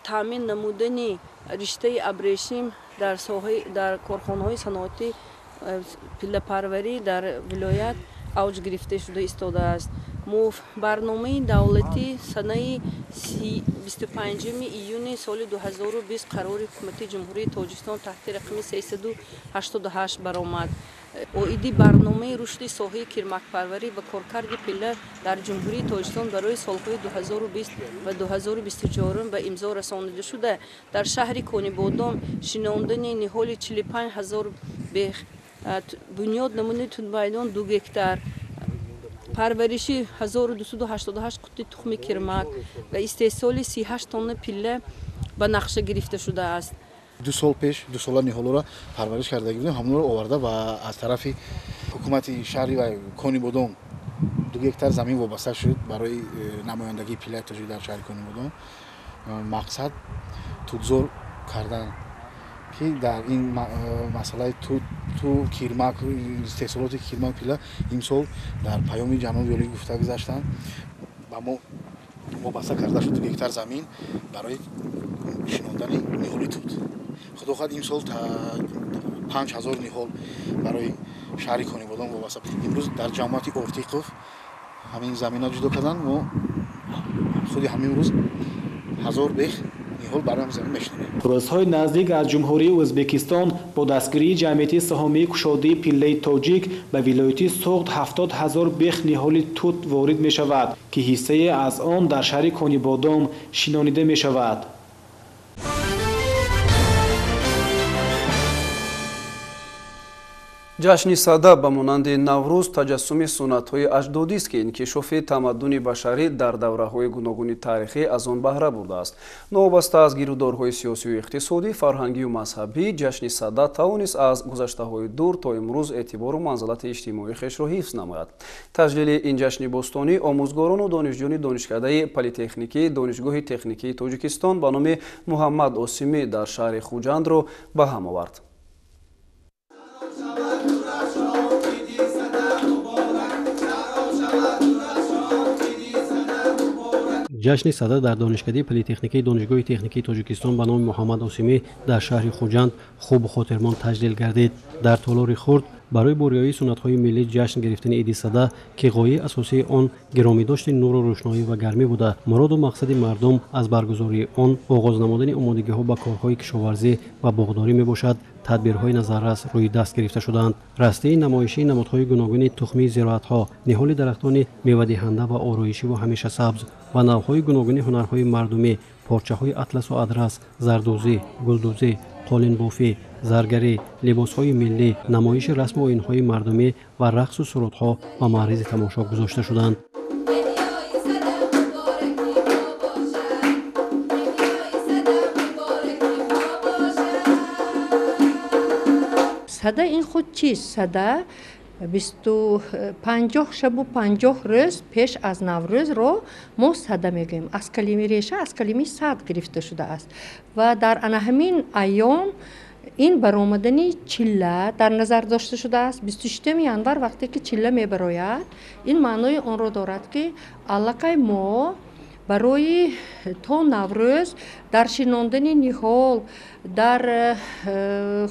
таъмин намудани риштаи абрешим дар корхонаҳои саноатӣ пиллапарварӣ дар вилоят авҷ гирифта шуда истодааст. Барномаи давлатӣ санаи 25 июни соли 2020 қарори ҳукумати Ҷумҳурии Тоҷикистон таҳти рақами 388 баромад. Оиди барномаи рушди соҳаи кирмакпарварӣ ва коркарди пилла дар Ҷумҳурии Тоҷикистон барои солҳои 2020 ва 2024 ба имзо расонида шуда, дар шаҳри Конибодом шинондани ниҳоли 45 ҳазор бех, бунёд намунаи тутбайдон 2 гектар, парвариши 1288 қутти тухми кирмак ва истеҳсоли 38 тонна пилла ба нақша гирифта шудааст. 2 сол пеш 2 сола ниҳолҳоро парвариш карда будем, ҳамонро оварда ва аз тарафи ҳукумати шаҳри ва Конибодом 2 гектар замин вобаста шуд барои намояндагии пиллаи тоҷик дар шаҳри Конибодом. Мақсад тутзор кардан, ки дар ин масъалаи ту кирмак, истеҳсолоти кирмак пилла имсол дар паёми ҷаноби олӣ гуфта гузаштанд, ба мо Вобаста карда шуд 2 гектар замин барои шинондани ниҳоли тут. Худо хоҳад имсол 5000 ниҳол барои шаҳри Конибодом вобаста. Имрӯз дар ҷамоати Ортиқов ҳамин заминро ҷудо кардан, мо худи ҳамин рӯз 1000 бех ниҳол барои ҳамин замин мешинонем. Рӯзҳои наздик аз Ҷумҳурии Ӯзбекистон бо дастгирии ҷамъияти саҳомии кушодии пиллаи тоҷик ба вилояти Суғд 70 000 бех ниҳоли тут ворид мешавад, ки ҳиссае аз он дар шаҳри Конибодом шинонида мешавад. Ҷашни Сада ба монанди Наврӯз таҷассуми суннатҳои аҷдодист, ки инкишофи тамаддуни башарӣ дар давраҳои гуногуни таърихӣ аз он баҳра бурдааст. Новобаста аз гирудорҳои сиёсию иқтисодӣ, фарҳангию мазҳабӣ, ҷашни Сада тавонист аз гузаштаҳои дур то имрӯз эътибору манзалати иҷтимоии хешро ҳифз намояд. Таҷлили ин ҷашни бостонӣ омӯзгорону донишҷӯёни донишкадаи политехникии Донишгоҳи техникии Тоҷикистон ба номи Муҳаммад Осимӣ дар шаҳри Хуҷандро ба ҳам овард. Ҷашни Сада дар донишкадаи политехникии Донишгоҳи техникии Тоҷикистон ба номи Муҳаммад Осимӣ дар шаҳри Хуҷанд хубу хотирмон таҷлил гардид. Дар толори хурд барои бориёии суннатҳои миллӣ ҷашн гирифтани Иди Сада, ки ғояи асосии он гиромидошти нуру рӯшноӣ ва гармӣ буда, муроду мақсади мардум аз баргузории он оғоз намудани омодагиҳо ба корҳои кишоварзӣ ва боғдорӣ мебошад, тадбирҳои назаррас рӯи даст гирифта шудаанд. Растаи намоишии намудҳои гуногуни тухмии зироатҳо, ниҳоли дарахтони мевадиҳанда ва ороишиву ҳамешасабз ва навъҳои гуногуни ҳунарҳои мардумӣ, порчаҳои атласу адрас, зардӯзӣ, гулдӯзӣ, қолинбофӣ, заргарӣ, либосҳои миллӣ, намоиши расму оинҳои мардумӣ ва рақсу сурудҳо ба маъризи тамошо гузошта шуданд. Сада ин худ чист? Сада 50 шабу 50 рӯз пеш аз Наврӯзро мо сада мегӯем. Аз калими реша, аз калими сад гирифта шудааст. Ва дар ана ҳамин айём ин баромадани чилла дар назар дошта шудааст. 26 январ вақте ки чилла мебарояд, ин маънои онро дорад, ки аллакай мо барои то Наврӯз дар шинондани ниҳол, дар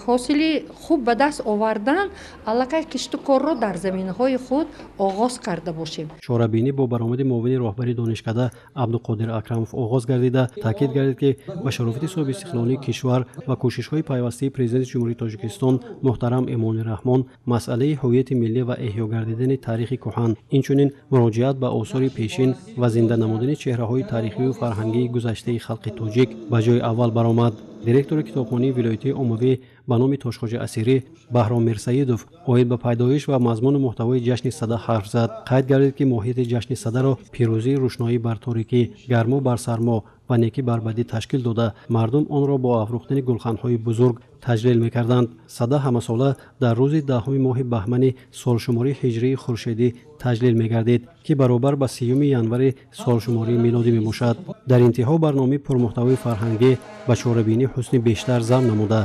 ҳосили хуб ба даст овардан аллакай кишту корро дар заминҳои худ оғоз карда бошем. Чорабинӣ бо баромади муовини роҳбари донишкада Абдуқодир Акрамов оғоз гардида, таъкид гардид, ки ба шарофати соҳибистиқлолии кишвар ва кӯшишҳои пайвастаи Президенти Ҷумҳурии Тоҷикистон муҳтарам Эмомалӣ Раҳмон масъалаи ҳувияти миллӣ ва эҳё гардидани таърихи кӯҳан, инчунин муроҷиат ба осори пешин ва зинда намудани чеҳраҳои таърихию фарҳангии гузаштаи халқи тоҷик ба ҷои аввал баромад. Директори китобхонаи вилоятии оммавӣ ба номи Тошхоҷи Асирӣ Баҳром Мирсаидов оид ба пайдоиш ва мазмуну муҳтавои ҷашни Сада ҳарф зад. Қайд гардид, ки моҳияти ҷашни Садаро пирӯзии рӯшноӣ бар торикӣ, гармо бар сармо ва некӣ бар бадӣ ташкил дода, мардум онро бо афрӯхтани гулханҳои бузург таҷлил мекарданд. Сада ҳамасола дар рӯзи 10 моҳи баҳмани солшумории ҳиҷрии хуршедӣ таҷлил мегардид, ки баробар ба 30 январи солшумории милодӣ мебошад. Дар интиҳо барномаи пурмуҳтавои фарҳангӣ ба чорабинӣ ҳусни бештар зам намуда,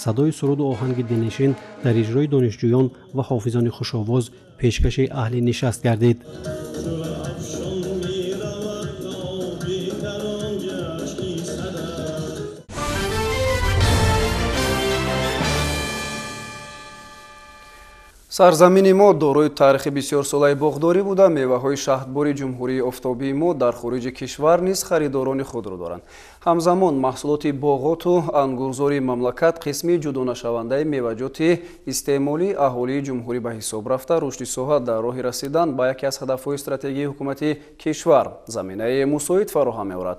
садои суруду оҳанги дилнишин дар иҷрои донишҷӯён ва ҳофизони хушовоз пешкаши аҳли нишаст гардид. Сарзамини мо дорои таърихи бисёрсолаи боғдорӣ буда, меваҳои шаҳдбори ҷумҳурии офтобии мо дар хориҷи кишвар низ харидорони худро доранд. Ҳамзамон маҳсулоти боғоту ангурзори мамлакат қисми ҷудонашавандаи меваҷоти истеъмолии аҳолии ҷумҳурӣ ба ҳисоб рафта, рушди соҳа дар роҳи расидан ба яке аз ҳадафҳои стратегии ҳукумати кишвар заминаи мусоид фароҳам меорад.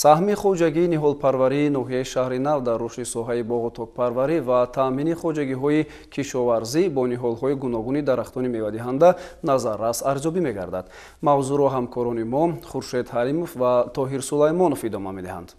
Саҳми хоҷагии ниҳолпарварии ноҳияи шаҳри нав дар рушди соҳаи боғу токпарварӣ ва таъмини хоҷагиҳои кишоварзӣ бо ниҳолҳои гуногуни дарахтони мевадиҳанда назаррас арзёбӣ мегардад. Мавзӯъро ҳамкорони мо Хуршед Ҳалимов ва Тоҳир Сулаймонов идома медиҳанд.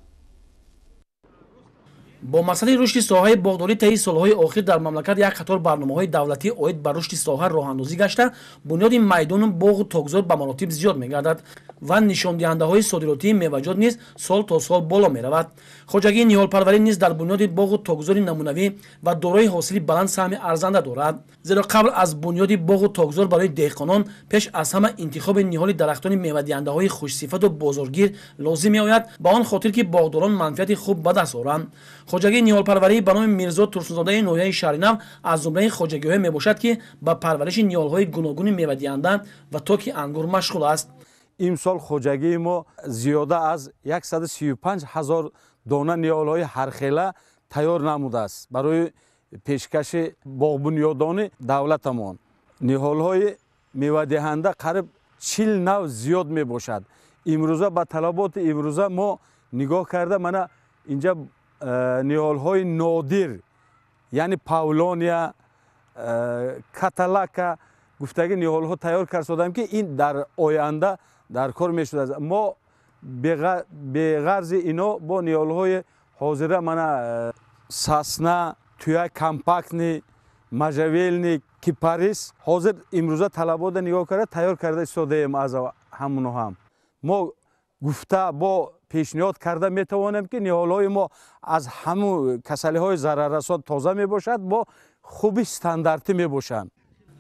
Бо мақсади рушди соҳаи боғдорӣ таи солҳои охир дар мамлакат як қатор барномаҳои давлатӣ оид ба рушди соҳа роҳандозӣ гашта, бунёди майдону боғу токзор ба маротиб зиёд мегардад ва нишондиҳандаҳои содиротии меваҷот низ сол то сол боло меравад. Хоҷагии ниҳолпарварӣ низ дар бунёди боғу токзори намунавӣ ва дорои ҳосили баланд саҳми арзанда дорад. Зеро қабл аз бунёди боғу токзор барои деҳқонон пеш аз ҳама интихоби ниҳоли дарахтони мевадиҳандаҳои хушсифату бозоргир лозим меояд, ба он хотир ки боғдорон манфиати хуб ба даст оранд. Хоҷагии ниҳолпарварӣ ба номи Мирзо Турсунзодаи ноҳияи Шаҳринав аз зумраи хоҷагиҳое мебошад, ки ба парвариши ниҳолҳои гуногуни мевадиҳанда ва токи ангур машғул аст. Имсол хоҷагии мо зиёда аз 135 ҳазор дона ниҳолҳои ҳархела тайёр намудааст барои пешкаши боғбунёдони давлатамон. Ниҳолҳои мевадиҳанда қариб 40 нав зиёд мебошад. Имрӯза ба талаботи имрӯза мо нигоҳ карда мана инҷа ниҳолҳои нодир, яъне павлония, каталака гуфтаги ниҳолҳо тайёр кард, ки ин дар оянда дар кор мешудааст. Мо беғарзи ино бо ниҳолҳои ҳозира мана сосна, туя компактный, можжевельник, кипарис ҳозир имрӯза талабота нигоҳ карда тайёр карда истодаем. Аз ҳамуно ҳам мо гуфта бо пешниҳод карда метавонем, ки ниҳолҳои мо аз ҳамун касалиҳои зараррасон тоза мебошад, бо хуби стандартӣ мебошанд.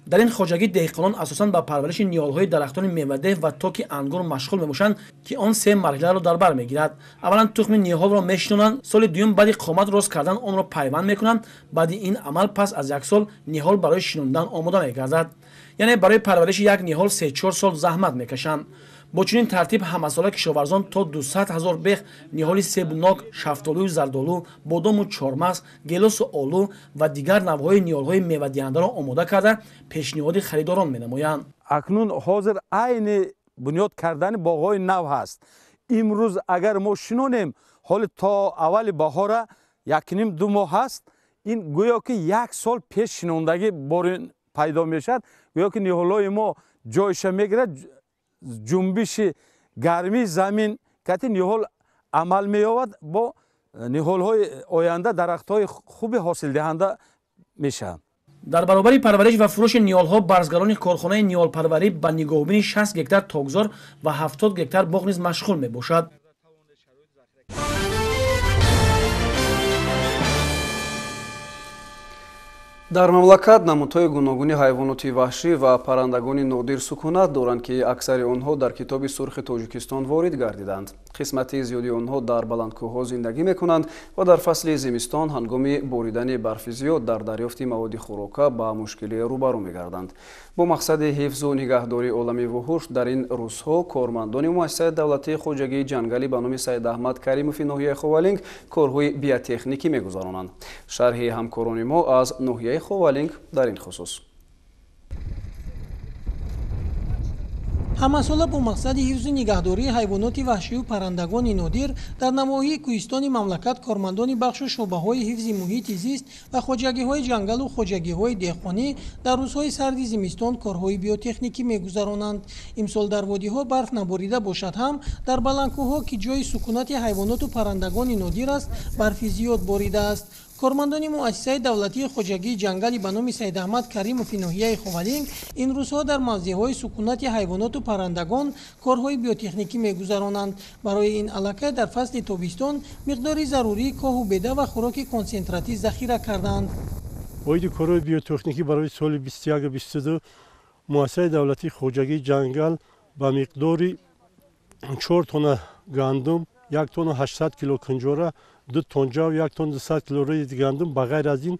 Дар ин хоҷагӣ деҳқонон асосан ба парвариши ниҳолҳои дарахтони мевадеҳ ва токи ангур машғул мебошанд, ки он се марҳиларо дар бар мегирад. Аввалан тухми ниҳолро мешинонанд, соли дуюм баъди қомат рост кардан онро пайванд мекунанд. Баъди ин амал пас аз як сол ниҳол барои шинондан омода мегардад. Яъне барои парвариши як ниҳол 3-4 сол заҳмат мекашанд. Бо чунин тартиб ҳамасола кишоварзон то 200 ҳазор бех ниҳоли себу нок, шафтолую зардолу, бодому чормағз, гелосу олу ва дигар навъҳои ниҳолҳои мевадиҳандаро омода карда пешниҳоди харидорон менамоянд. Акнун ҳозир айни бунёд кардани боғҳои нав ҳаст. Имрӯз агар мо шинонем, ҳоли то аввали баҳора 1,5-2 моҳ ҳаст, ин гӯё ки як сол пеш шинондагӣ борин пайдо мешавад, гӯё ки ниҳолҳои мо ҷойша мегирад. Ҷунбиши гармии замин кати ниҳол амал меёбад, бо ниҳолҳои оянда дарахтҳои хуби ҳосилдиҳанда мешаванд. Дар баробари парвариш ва фурӯши ниҳолҳо барзгарони корхонаи ниҳолпарварӣ ба нигоҳубини 60 гектар токзор ва 70 гектар боғ низ машғул мебошад. Дар мамлакат намудҳои гуногуни ҳайвоноти ваҳшӣ ва паррандагони нодир сукунат доранд, ки аксари онҳо дар Китоби сурхи Тоҷикистон ворид гардиданд. Қисмати зиёди онҳо дар баландкӯҳҳо зиндагӣ мекунанд ва дар фасли зимистон ҳангоми боридани барфи зиёд дар дарёфти маводи хӯрока ба мушкилӣ рӯбарӯ мегарданд. Бо мақсади ҳифзу нигаҳдории олами вуҳуш дар ин рӯзҳо кормандони муассисаи давлатии хоҷагии ҷангалӣ ба номи Саид Аҳмад Каримови ноҳияи Ховалинг корҳои биотехникӣ мегузаронанд. Шарҳи ҳамкорони мо аз ноҳияи Ховалинг дар ин хусус. Ҳамасола бо мақсади ҳифзу нигаҳдории ҳайвоноти ваҳшию паррандагони нодир дар навоҳии кӯҳистони мамлакат кормандони бахшу шӯъбаҳои ҳифзи муҳити зист ва хоҷагиҳои ҷангалу хоҷагиҳои деҳқонӣ дар рӯзҳои сарди зимистон корҳои биотехникӣ мегузаронанд. Имсол дар водиҳо барф наборида бошад ҳам, дар баландкӯҳҳо, ки ҷойи сукунати ҳайвоноту паррандагони нодир аст, барфи зиёд боридааст. Кормандони муассисаи давлатии хоҷагии ҷангали ба номи Саид Аҳмад Каримови ноҳияи Ховалинг ин рӯзҳо дар мавзеъҳои сукунати ҳайвоноту паррандагон корҳои биотехникӣ мегузаронанд. Барои ин аллакай дар фасли тобистон миқдори зарурии коҳу беда ва хӯроки консентратӣ захира карданд. Оиди корҳои биотехникӣ барои соли 21-22 муассисаи давлатии хоҷагии ҷангал ба миқдори 4 тонна гандум, 1 тонна 800 кило кунҷора, 2 тонн ҷав, 1 тонна 200 кило рӯи гандум, ба ғайр аз ин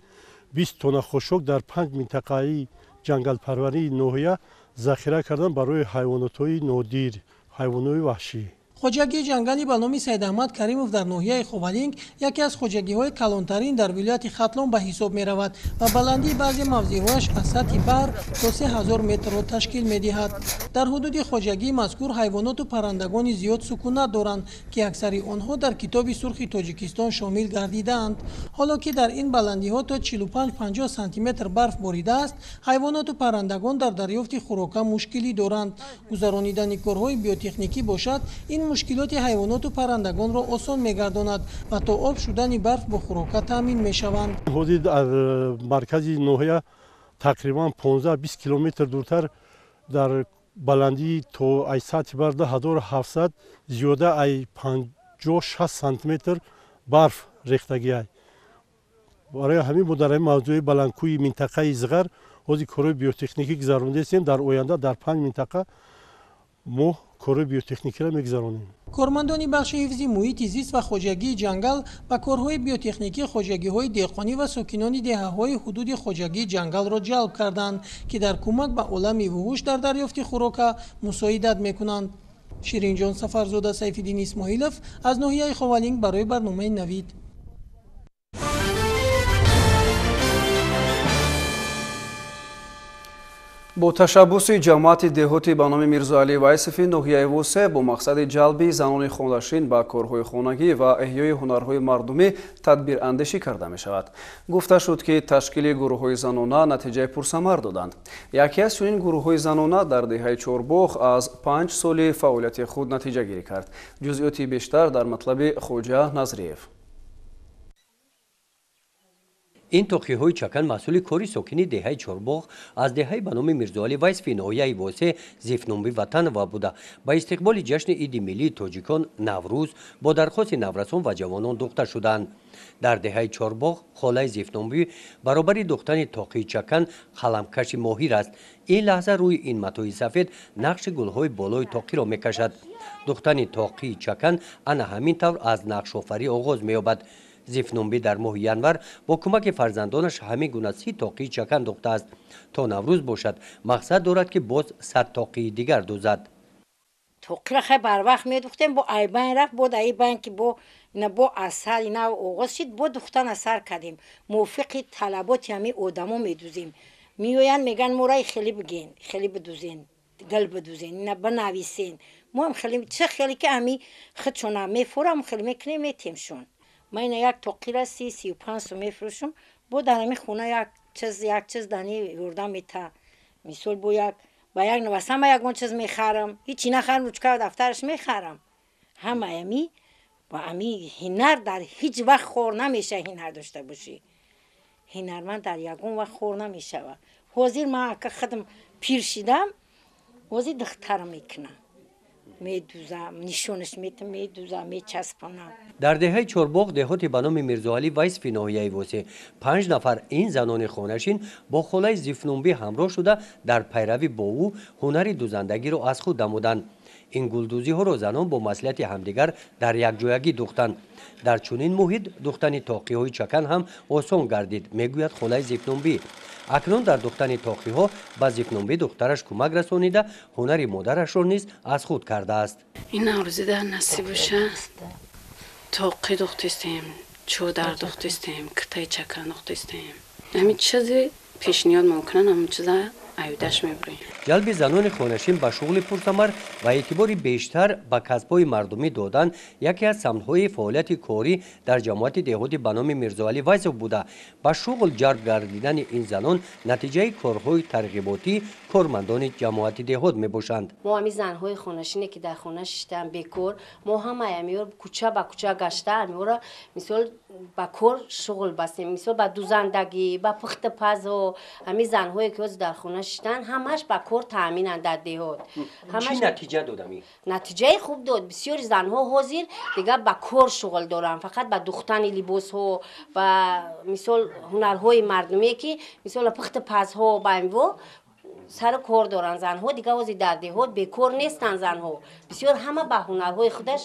20 тонна хошок дар 5 минтақаи ҷангалпарварии ноҳия захира кардан барои ҳайвонотҳои нодир, ҳайвонҳои ваҳшӣ. Хоҷагии ҷангали ба номи Саид Аҳмад Каримов дар ноҳияи Ховалинг яке аз хоҷагиҳои калонтарин дар вилояти Хатлон ба ҳисоб меравад ва баландии баъзе мавзеъҳояш аз сатҳи баҳр то 3000 метрро ташкил медиҳад. Дар ҳудуди хоҷагии мазкур ҳайвоноту паррандагони зиёд сукунат доранд, ки аксари онҳо дар Китоби сурхи Тоҷикистон шомил гардидаанд. Ҳоло ки дар ин баландиҳо то 45-50 сантиметр барф боридааст, ҳайвоноту паррандагон дар дарёфти хӯрока мушкилӣ доранд. Гузаронидани корҳои биотехникӣ бошад, ин Мушкилоти ҳайвоноту паррандагонро осон мегардонад ва то об шудани барф бо хӯрока таъмин мешаванд. Ҳозир дар маркази ноҳия тақрибан 15-20 километр дуртар дар баландии то ай сатҳи баҳр 2700 зиёда ай 56 сантиметр барф рехтагиай. Барои ҳамин мо дар ҳамин мавзӯи баландкӯҳи минтақаи Зиғар ҳозир корҳои биотехникӣ гузаронидаистем. Дар оянда дар 5 минтақа мо корҳои биотехникиро мегузаронем. Кормандони бахши ҳифзи муҳити зист ва хоҷагии ҷангал ба корҳои биотехникӣ хоҷагиҳои деҳқонӣ ва сокинони деҳаҳои ҳудуди хоҷагии ҷангалро ҷалб карданд, ки дар кӯмак ба олами вуҳуш дар дарёфти хӯрока мусоидат мекунанд. Ширинҷон Сафарзода, Сайфиддин Исмоилов аз ноҳияи Ховалинг барои барномаи Навид. Бо ташаббуси ҷамоати деҳоти ба номи Мирзоалӣ Вайсофи ноҳияи Восе бо мақсади ҷалби занони хонашин ба корҳои хонагӣ ва эҳёи ҳунарҳои мардумӣ тадбирандешӣ карда мешавад. Гуфта шуд, ки ташкили гурӯҳҳои занона натиҷаи пурсамар доданд. Яке аз чунин гурӯҳҳои занона дар деҳаи Чорбоғ аз 5 соли фаъолияти худ натиҷагирӣ кард. Ҷузъиёти бештар дар матлаби Хоҷа Назриев. Ин тоқиҳои чакан маҳсули кори сокини деҳаи Чорбоғ аз деҳаи ба номи Мирзоалӣ Вайсофи ноҳияи Восе Зифнумби Ватанова буда, ба истиқболи ҷашни иди миллии тоҷикон Наврӯз бо дархости наврасон ва ҷавонон духта шуданд. Дар деҳаи Чорбоғ холаи Зифнумбӣ баробари духтани тоқии чакан қаламкаши моҳир аст. Ин лаҳза рӯи ин матои сафед нақши гулҳои болои тоқиро мекашад. Духтани тоқии чакан ана ҳамин тавр аз нақшофарӣ оғоз меёбад. Зифнумбӣ дар моҳи январ бо кӯмаки фарзандонаш ҳамин гуна 30 тоқии чакан духтааст. То Наврӯз бошад, мақсад дорад, ки боз 100 тоқии дигар дузад. Тоқиро хай барвақт медухтем, бо айбайн рафт, бо даи байн ки бо ина бо асар ина оғоз шид, бо духтан асар кардем. Мувофиқи талаботи ҳамин одамо медузем. Меоянд, мегӯянд мораи хеле биген, хеле бидузен, гул бидузен, ина бинависен. Мо ҳам хеле чӣ хеле ки ҳами худшона мефурам, хеле мекунем, метемшон. Ман ина як тоқира 30-35 сом мефурӯшам, бо дар ҳамин хона як чиз дани ёрдам мета. Мисол бо як ба як навасама ягон чиз мехарам, ҳичи нахарам, ручка дафтараш мехарам. Ҳама ами ба ами ҳунар дар ҳеҷ вақт хор намешава. Ҳунар дошта бошӣ, ҳунарманд дар ягон вақт хор намешава. Ҳозир ман ака худам пир шидам, ҳозир духтарам мекунам, медузам, нишонаш метам, медузам, мечаспонам. Дар деҳаи Чорбоғ, деҳоти ба номи Мирзоалӣ Вайсофи ноҳияи Восе, 5 нафар ин занони хонашин бо холаи Зифнумбӣ ҳамроҳ шуда дар пайравӣ бо ӯ ҳунари дузандагиро аз худ намуданд. Ин гулдӯзиҳоро занон бо маслиҳати ҳамдигар дар якҷоягӣ духтанд. Дар чунин муҳит духтани тоқиҳои чакан ҳам осон гардид, мегӯяд холаи Зифнумбӣ. Акнун дар духтани тоқиҳо ба Зифнумбӣ духтараш кӯмак расонида, ҳунари модарашро низ аз худ кардааст. Ин наврӯзӣ дар насиб боша, тоқӣ духтистем, чодар духтистем, китаи чакан духтистем. Ҳамин чизе пешниҳод мекунанд, ҳамин чиза аюдаш мебурем. Ҷалби занони хонашин ба шуғли пурсамар ва эътибори бештар ба касбҳои мардумӣ додан яке аз самтҳои фаъолияти корӣ дар ҷамоати деҳоти ба номи Мирзоалӣ Вайсов буда, ба шуғл ҷалб гардидани ин занон натиҷаи корҳои тарғиботии кормандони ҷамоати деҳот мебошанд. Мо ҳамин занҳои хонашине ки дар хона шиштаанд бекор, мо ҳамаи ҳамиёр кӯча ба кӯча гашта ҳамиёра мисол ба кор шуғл бастем, мисол ба дузандагӣ, ба пухтупазо. Ҳамин занҳое ки ҳозир дар хона шиштаанд ҳамаш ба кор таъминанд дар деҳот. Чӣ натиҷа дод ҳамин? Натиҷаи хуб дод. Бисёри занҳо ҳозир дигар ба кор шуғл доранд, фақат ба духтани либосҳо, ба мисол ҳунарҳои мардумие ки мисол пухтупазҳо ба инво сару кор доранд занҳо. Дигар ҳозир дар деҳот бекор нестанд занҳо, бисёр ҳама ба ҳунарҳои худаш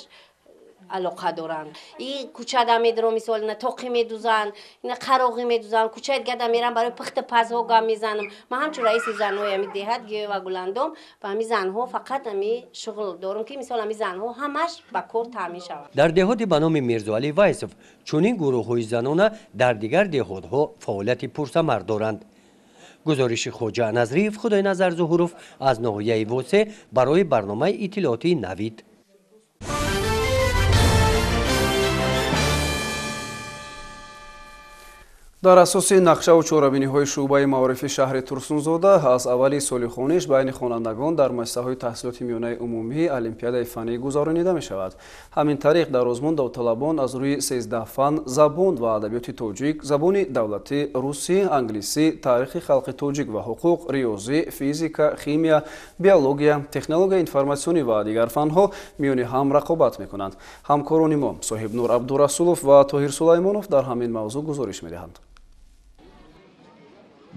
алоқа доранд. И кӯчада медорам, мисол ина тоқӣ медузанд, ина қароғӣ медузанд, кӯчаи дигада мерам барои пухтупазҳо гап мезанам. Ман ҳамчун раиси занҳои ҳамин деҳат Гиёй ва Гуландом ба ҳамин занҳо фақат ҳамин шуғл дорам, ки мисол ҳамин занҳо ҳамаш ба кор таъмин шаванд. Дар деҳоти ба номи Мирзоалӣ Вайсов чунин гурӯҳҳои занона дар дигар деҳотҳо фаъолияти пурсамар доранд. Гузориши Хоҷа Назриев, Худойназар Зуҳуров аз ноҳияи Восе барои барномаи иттилоотии Навид. Дар асоси нақшаву чорабиниҳои шӯъбаи маорифи шаҳри Турсунзода аз аввали соли хониш байни хонандагон дар муассисаҳои таҳсилоти миёнаи умумӣ олимпиадаи фаннӣ гузаронида мешавад. Ҳамин тариқ дар озмун довталабон аз рӯи 13 фан забон ва адабиёти тоҷик, забони давлатӣ, русӣ, англисӣ, таърихи халқи тоҷик ва ҳуқуқ, риёзӣ, физика, химия, биология, технологияи информатсионӣ ва дигар фанҳо миёни ҳам рақобат мекунанд. Ҳамкорони мо Соҳибнур Абдурасулов ва Тоҳир Сулаймонов дар ҳамин мавзӯъ гузориш медиҳанд.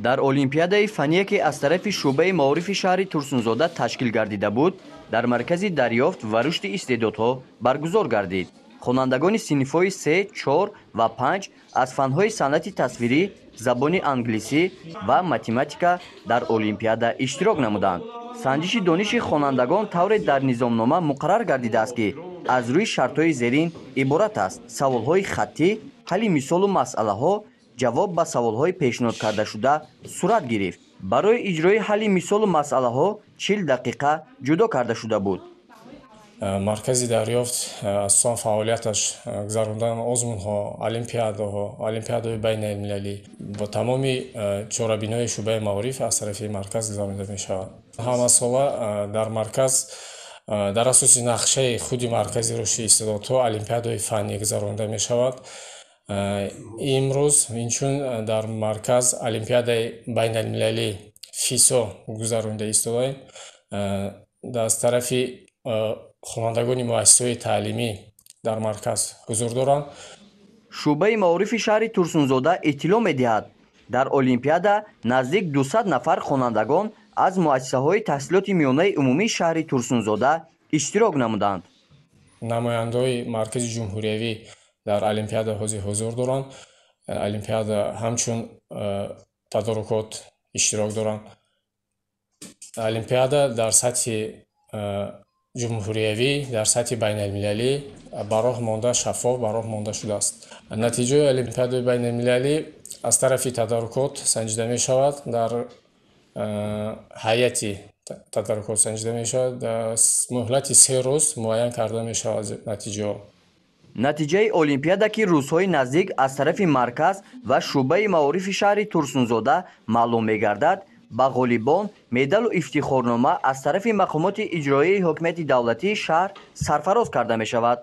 Дар олимпиадаи фанние ки аз тарафи шӯъбаи маорифи шаҳри Турсунзода ташкил гардида буд, дар маркази дарёфт ва рушди истеъдодҳо баргузор гардид. Хонандагони синфҳои 3, 4 ва 5 аз фанҳои санъати тасвирӣ, забони англисӣ ва математика дар олимпиада иштирок намуданд. Санҷиши дониши хонандагон тавре дар низомнома муқаррар гардидааст, ки аз рӯи шартҳои зерин иборат аст: саволҳои хаттӣ, ҳалли мисолу масъалаҳо, ҷавоб ба саволҳои пешниҳод кардашуда сурат гирифт. Барои иҷрои ҳалли мисолу масъалаҳо 40 дақиқа ҷудо карда шуда буд. Маркази дарёфт асосан фаъолияташ гузарондани озмунҳо, олимпиадаҳо, олимпиадаҳои байналмилалӣ бо тамоми чорабиниҳои шӯъбаи маориф аз тарафи марказ гузаронида мешавад. Ҳамасола дар марказ дар асоси нақшаи худи маркази рушди истеъдодҳо олимпиадаҳои фаннӣ гузаронида мешавад. Имрӯз инчун дар марказ олимпиадаи байналмилалӣ ФИСО гузаронида истодаем. Аз тарафи хонандагони муассисаҳои таълимӣ дар марказ ҳузур доранд. Шӯъбаи маорифи шаҳри Турсунзода иттилоъ медиҳад, дар олимпиада наздик 200 нафар хонандагон аз муассисаҳои таҳсилоти миёнаи умумии шаҳри Турсунзода иштирок намуданд. Намояндаҳои маркази ҷумҳуриявӣ дар олимпиада ҳузур доранд. Олимпиада ҳамчун тадорукот иштирок доранд. Олимпиада дар сатҳи ҷумҳуриявӣ, дар сатҳи байналмилалӣ ба роҳ монда, шаффоф ба роҳ монда шудааст. Натиҷаи олимпиадаи байналмилалӣ аз тарафи тадорукот санҷида мешавад, дар ҳайати тадорукот санҷида мешавад, дар муҳлати 3 рӯз муайян карда мешавад натиҷаҳо. Натиҷаи олимпиада, ки рӯзҳои наздик аз тарафи марказ ва шӯъбаи маорифи шаҳри Турсунзода маълум мегардад, ба ғолибон медалу ифтихорнома аз тарафи мақомоти иҷроияи ҳокимияти давлатии шаҳр сарфароз карда мешавад.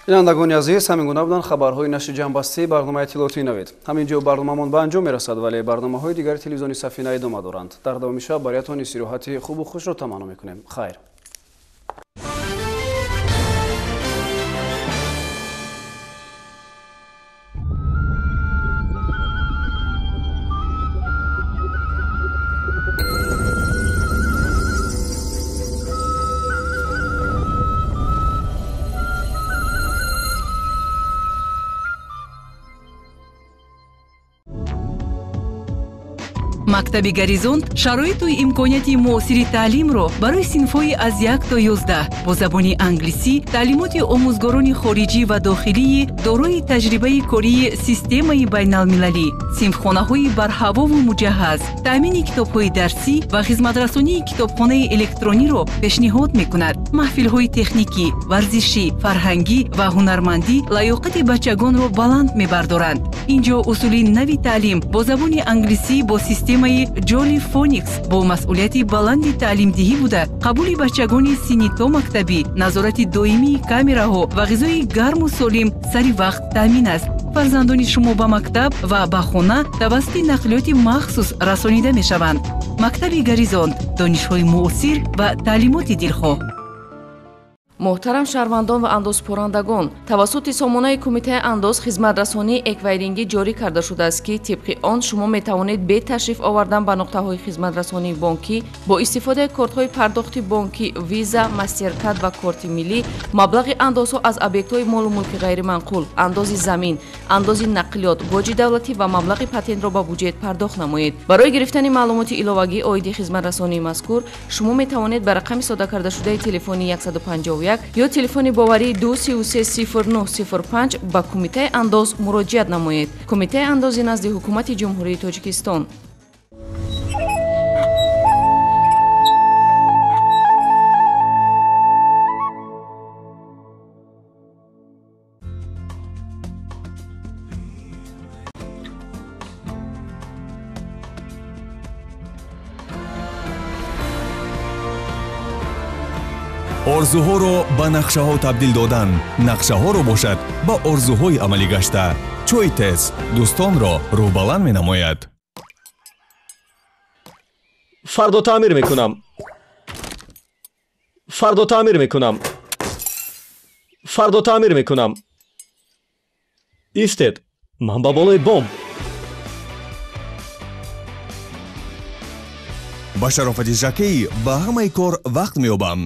Бинандагони азиз, ҳамин гуна буданд хабарҳои нашри ҷамъбастии барномаи иттилоотии Навид. Ҳамин ҷо барномаамон ба анҷом мерасад, вале барномаҳои дигари телевизиони Сафина идома доранд. Дар давоми шаб бароятон истироҳати хубу хушро таманно мекунем. Хайр. Мактаби Горизонт шароиту имконияти муосири таълимро барои синфҳои аз 1 то 11 бо забони англисӣ, таълимоти омӯзгорони хориҷӣ ва дохилии дорои таҷрибаи кории системаи байналмилалӣ, синфхонаҳои барҳавову муҷаҳҳаз, таъмини китобҳои дарсӣ ва хизматрасонии китобхонаи электрониро пешниҳод мекунад. Маҳфилҳои техникӣ, варзишӣ, фарҳангӣ ва ҳунармандӣ лаёқати бачагонро баланд мебардоранд. Ин ҷо усули нави таълим бо забони англисӣ бо системаи Ҷоли Фоникс бо масъулияти баланди таълимдиҳӣ буда, қабули бачагони синни то мактабӣ, назорати доимии камераҳо ва ғизои гарму солим сари вақт таъмин аст. Фарзандони шумо ба мактаб ва ба хона тавассути нақлиёти махсус расонида мешаванд. Мактаби Горизонт, донишҳои муосир ва таълимоти дилхоҳ. Муҳтарам шаҳрвандон ва андозпорандагон, тавассути сомонаи Кумитаи андоз хизматрасонии эквайрингӣ ҷорӣ карда шудааст, ки тибқи он шумо метавонед бе ташриф овардан ба нуқтаҳои хизматрасонии бонкӣ бо истифодаи кортҳои пардохти бонкӣ Виза, Мастеркард ва корти миллӣ маблағи андозҳо аз объектҳои молу мулки ғайриманқул, андози замин, андози нақлиёт, боҷи давлатӣ ва маблағи патентро ба буҷет пардохт намоед. Барои гирифтани маълумоти иловагӣ оиди хизматрасонии мазкур шумо метавонед ба рақами сода кардашудаи телефони 151 ё телефони боварии 2330905 ба Кумитаи андоз муроҷиат намоед. Кумитаи андози назди Ҳукумати Ҷумҳурии Тоҷикистон. Орзуҳоро ба нақшаҳо табдил додан, нақшаҳоро бошад ба орзуҳои амалӣ гашта. Чойи тез дӯстонро рӯҳбаланд менамояд. Фардо таъмир мекунам. Фардо таъмир мекунам. Фардо таъмир мекунам. Истед, ман ба болои бом. Ба шарофати Жакей ба ҳамаи кор вақт меёбам.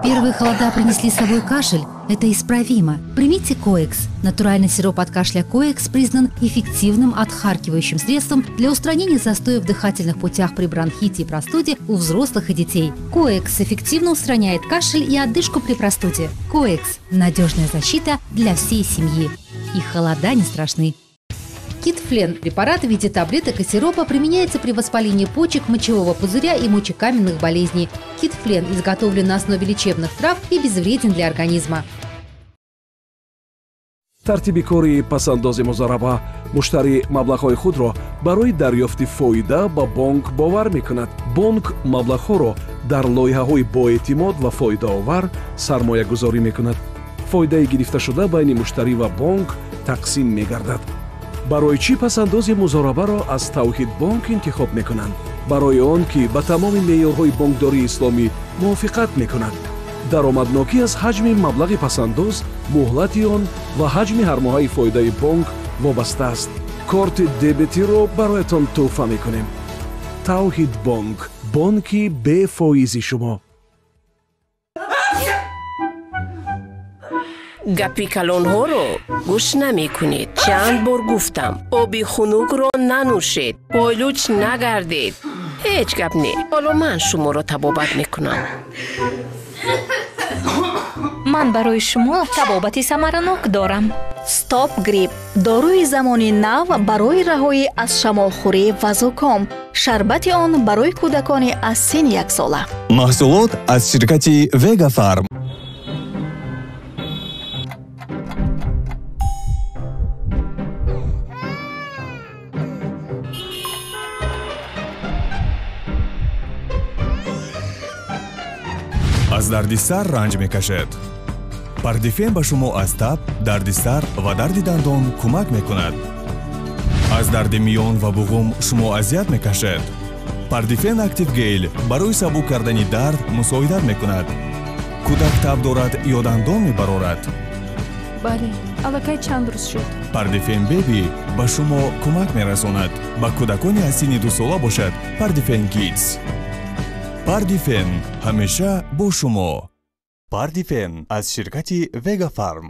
Первые холода принесли с собой кашель. Это исправимо. Примите Коекс. Натуральный сироп от кашля Коекс признан эффективным отхаркивающим средством для устранения застоя в дыхательных путях при бронхите и простуде у взрослых и детей. Коекс эффективно устраняет кашель и одышку при простуде. Коекс – надежная защита для всей семьи. И холода не страшны. Китфлен – препарат в виде таблеток и сиропа применяется при воспалении почек, мочевого пузыря и мочекаменных болезней. Китфлен изготовлен на основе лечебных трав и безвреден для организма. Тартиби кори пасандози музораба: муштарӣ маблағҳои худро барои дарёфти фоида ба бонк бовар мекунад. Бонк маблағҳоро дар лоиҳаҳои боэътимод ва фоидаовар сармоягузорӣ мекунад. Фоидаи гирифташуда байни муштарӣ ва бонк тақсим мегардад. Барои чӣ пасандози музорабаро аз Тавҳидбонк интихоб мекунанд? Барои он ки ба тамоми меъёрҳои бонкдории исломӣ мувофиқат мекунад. Даромаднокӣ аз ҳаҷми маблағи пасандоз, муҳлати он ва ҳаҷми ҳармоҳаи фоидаи бонк вобаста аст. Корти дебетиро бароятон тӯҳфа мекунем. Тавҳидбонк, бонки бефоизи шумо. Гапи калонҳоро гӯш намекунед. Чанд бор гуфтам, оби хунукро нанӯшед, пойлуч нагардед. Ҳеҷ гап не, ҳоло ман шуморо табобат мекунам. Ман барои шумо табобати самаранок дорам. Стоп грипп доруи замони нав барои раҳоӣ аз шамолхӯрӣ ва зуком. Шарбати он барои кӯдакони аз синни яксола. Маҳсулот аз ширкати Вегафарм. Аз дарди сар ранҷ мекашед. Пардифен ба шумо аз таб, дарди сар ва дарди дандон кӯмак мекунад. Аз дарди миён ва буғум шумо азият мекашед. Пардифен Актив Гейл барои сабук кардани дард мусоидат мекунад. Кӯдак таб дорад ё дандон мебарорад? Бале, аллакай чанд рӯз шуд. Пардифен Беби ба шумо кӯмак мерасонад. Ба кӯдакони аз синни дусола бошад Пардифен Кидс. Пардифен ҳамеша бо шумо. Пардифен аз ширкати Вегафарм.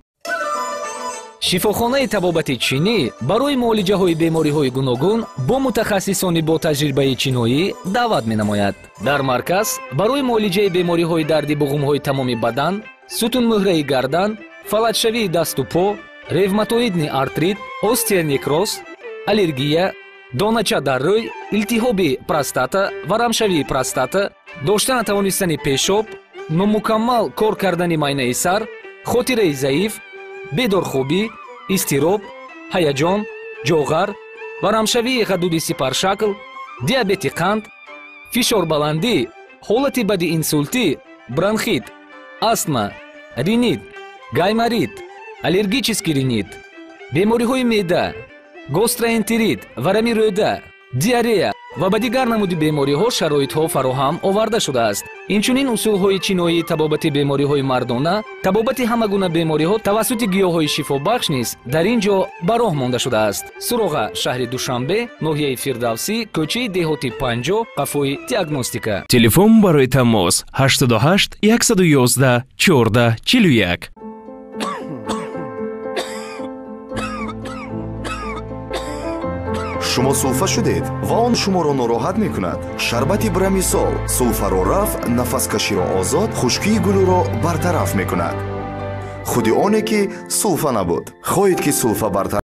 Шифохонаи табобати чинӣ барои муолиҷаҳои бемориҳои гуногун бо мутахассисони бо таҷрибаи чиноӣ даъват менамояд. Дар марказ барои муолиҷаи бемориҳои дарди буғумҳои тамоми бадан, сутунмуҳраи гардан, фалаҷшавии дасту по, ревматоидни артрит, остеонекроз, аллергия, донача дар рӯй, илтиҳоби простата, варамшавии простата, дошта натавонистани пешоб, номукаммал кор кардани майнаи сар, хотираи заиф, бедорхобӣ, изтироб, ҳаяҷон, ҷоғар, варамшавии ғадуди сипаршакл, диабети қанд, фишорбаландӣ, ҳолати бади инсултӣ, бронхит, астма, ринит, гайморит, аллергический ринит, бемориҳои меъда, гастроэнтерит, варами рӯда, диарея ва ба дигар намуди бемориҳо шароитҳо фароҳам оварда шудааст. Инчунин усулҳои чиноии табобати бемориҳои мардона, табобати ҳама гуна бемориҳо тавассути гиёҳҳои шифобахш низ дар ин ҷо ба роҳ монда шудааст. Суроға: шаҳри Душанбе, ноҳияи Фирдавсӣ, кӯчаи деҳоти 50, қафои диагностика. Телефон барои тамос 88 111 14 41. Шумо сулфа шудед ва он шуморо нороҳат мекунад. Шарбати Брамисол сулфаро рафъ, нафаскаширо озод, хушкии гулӯро бартараф мекунад. Худи оне ки сулфа набуд. Хоҳед ки сулфа бартараф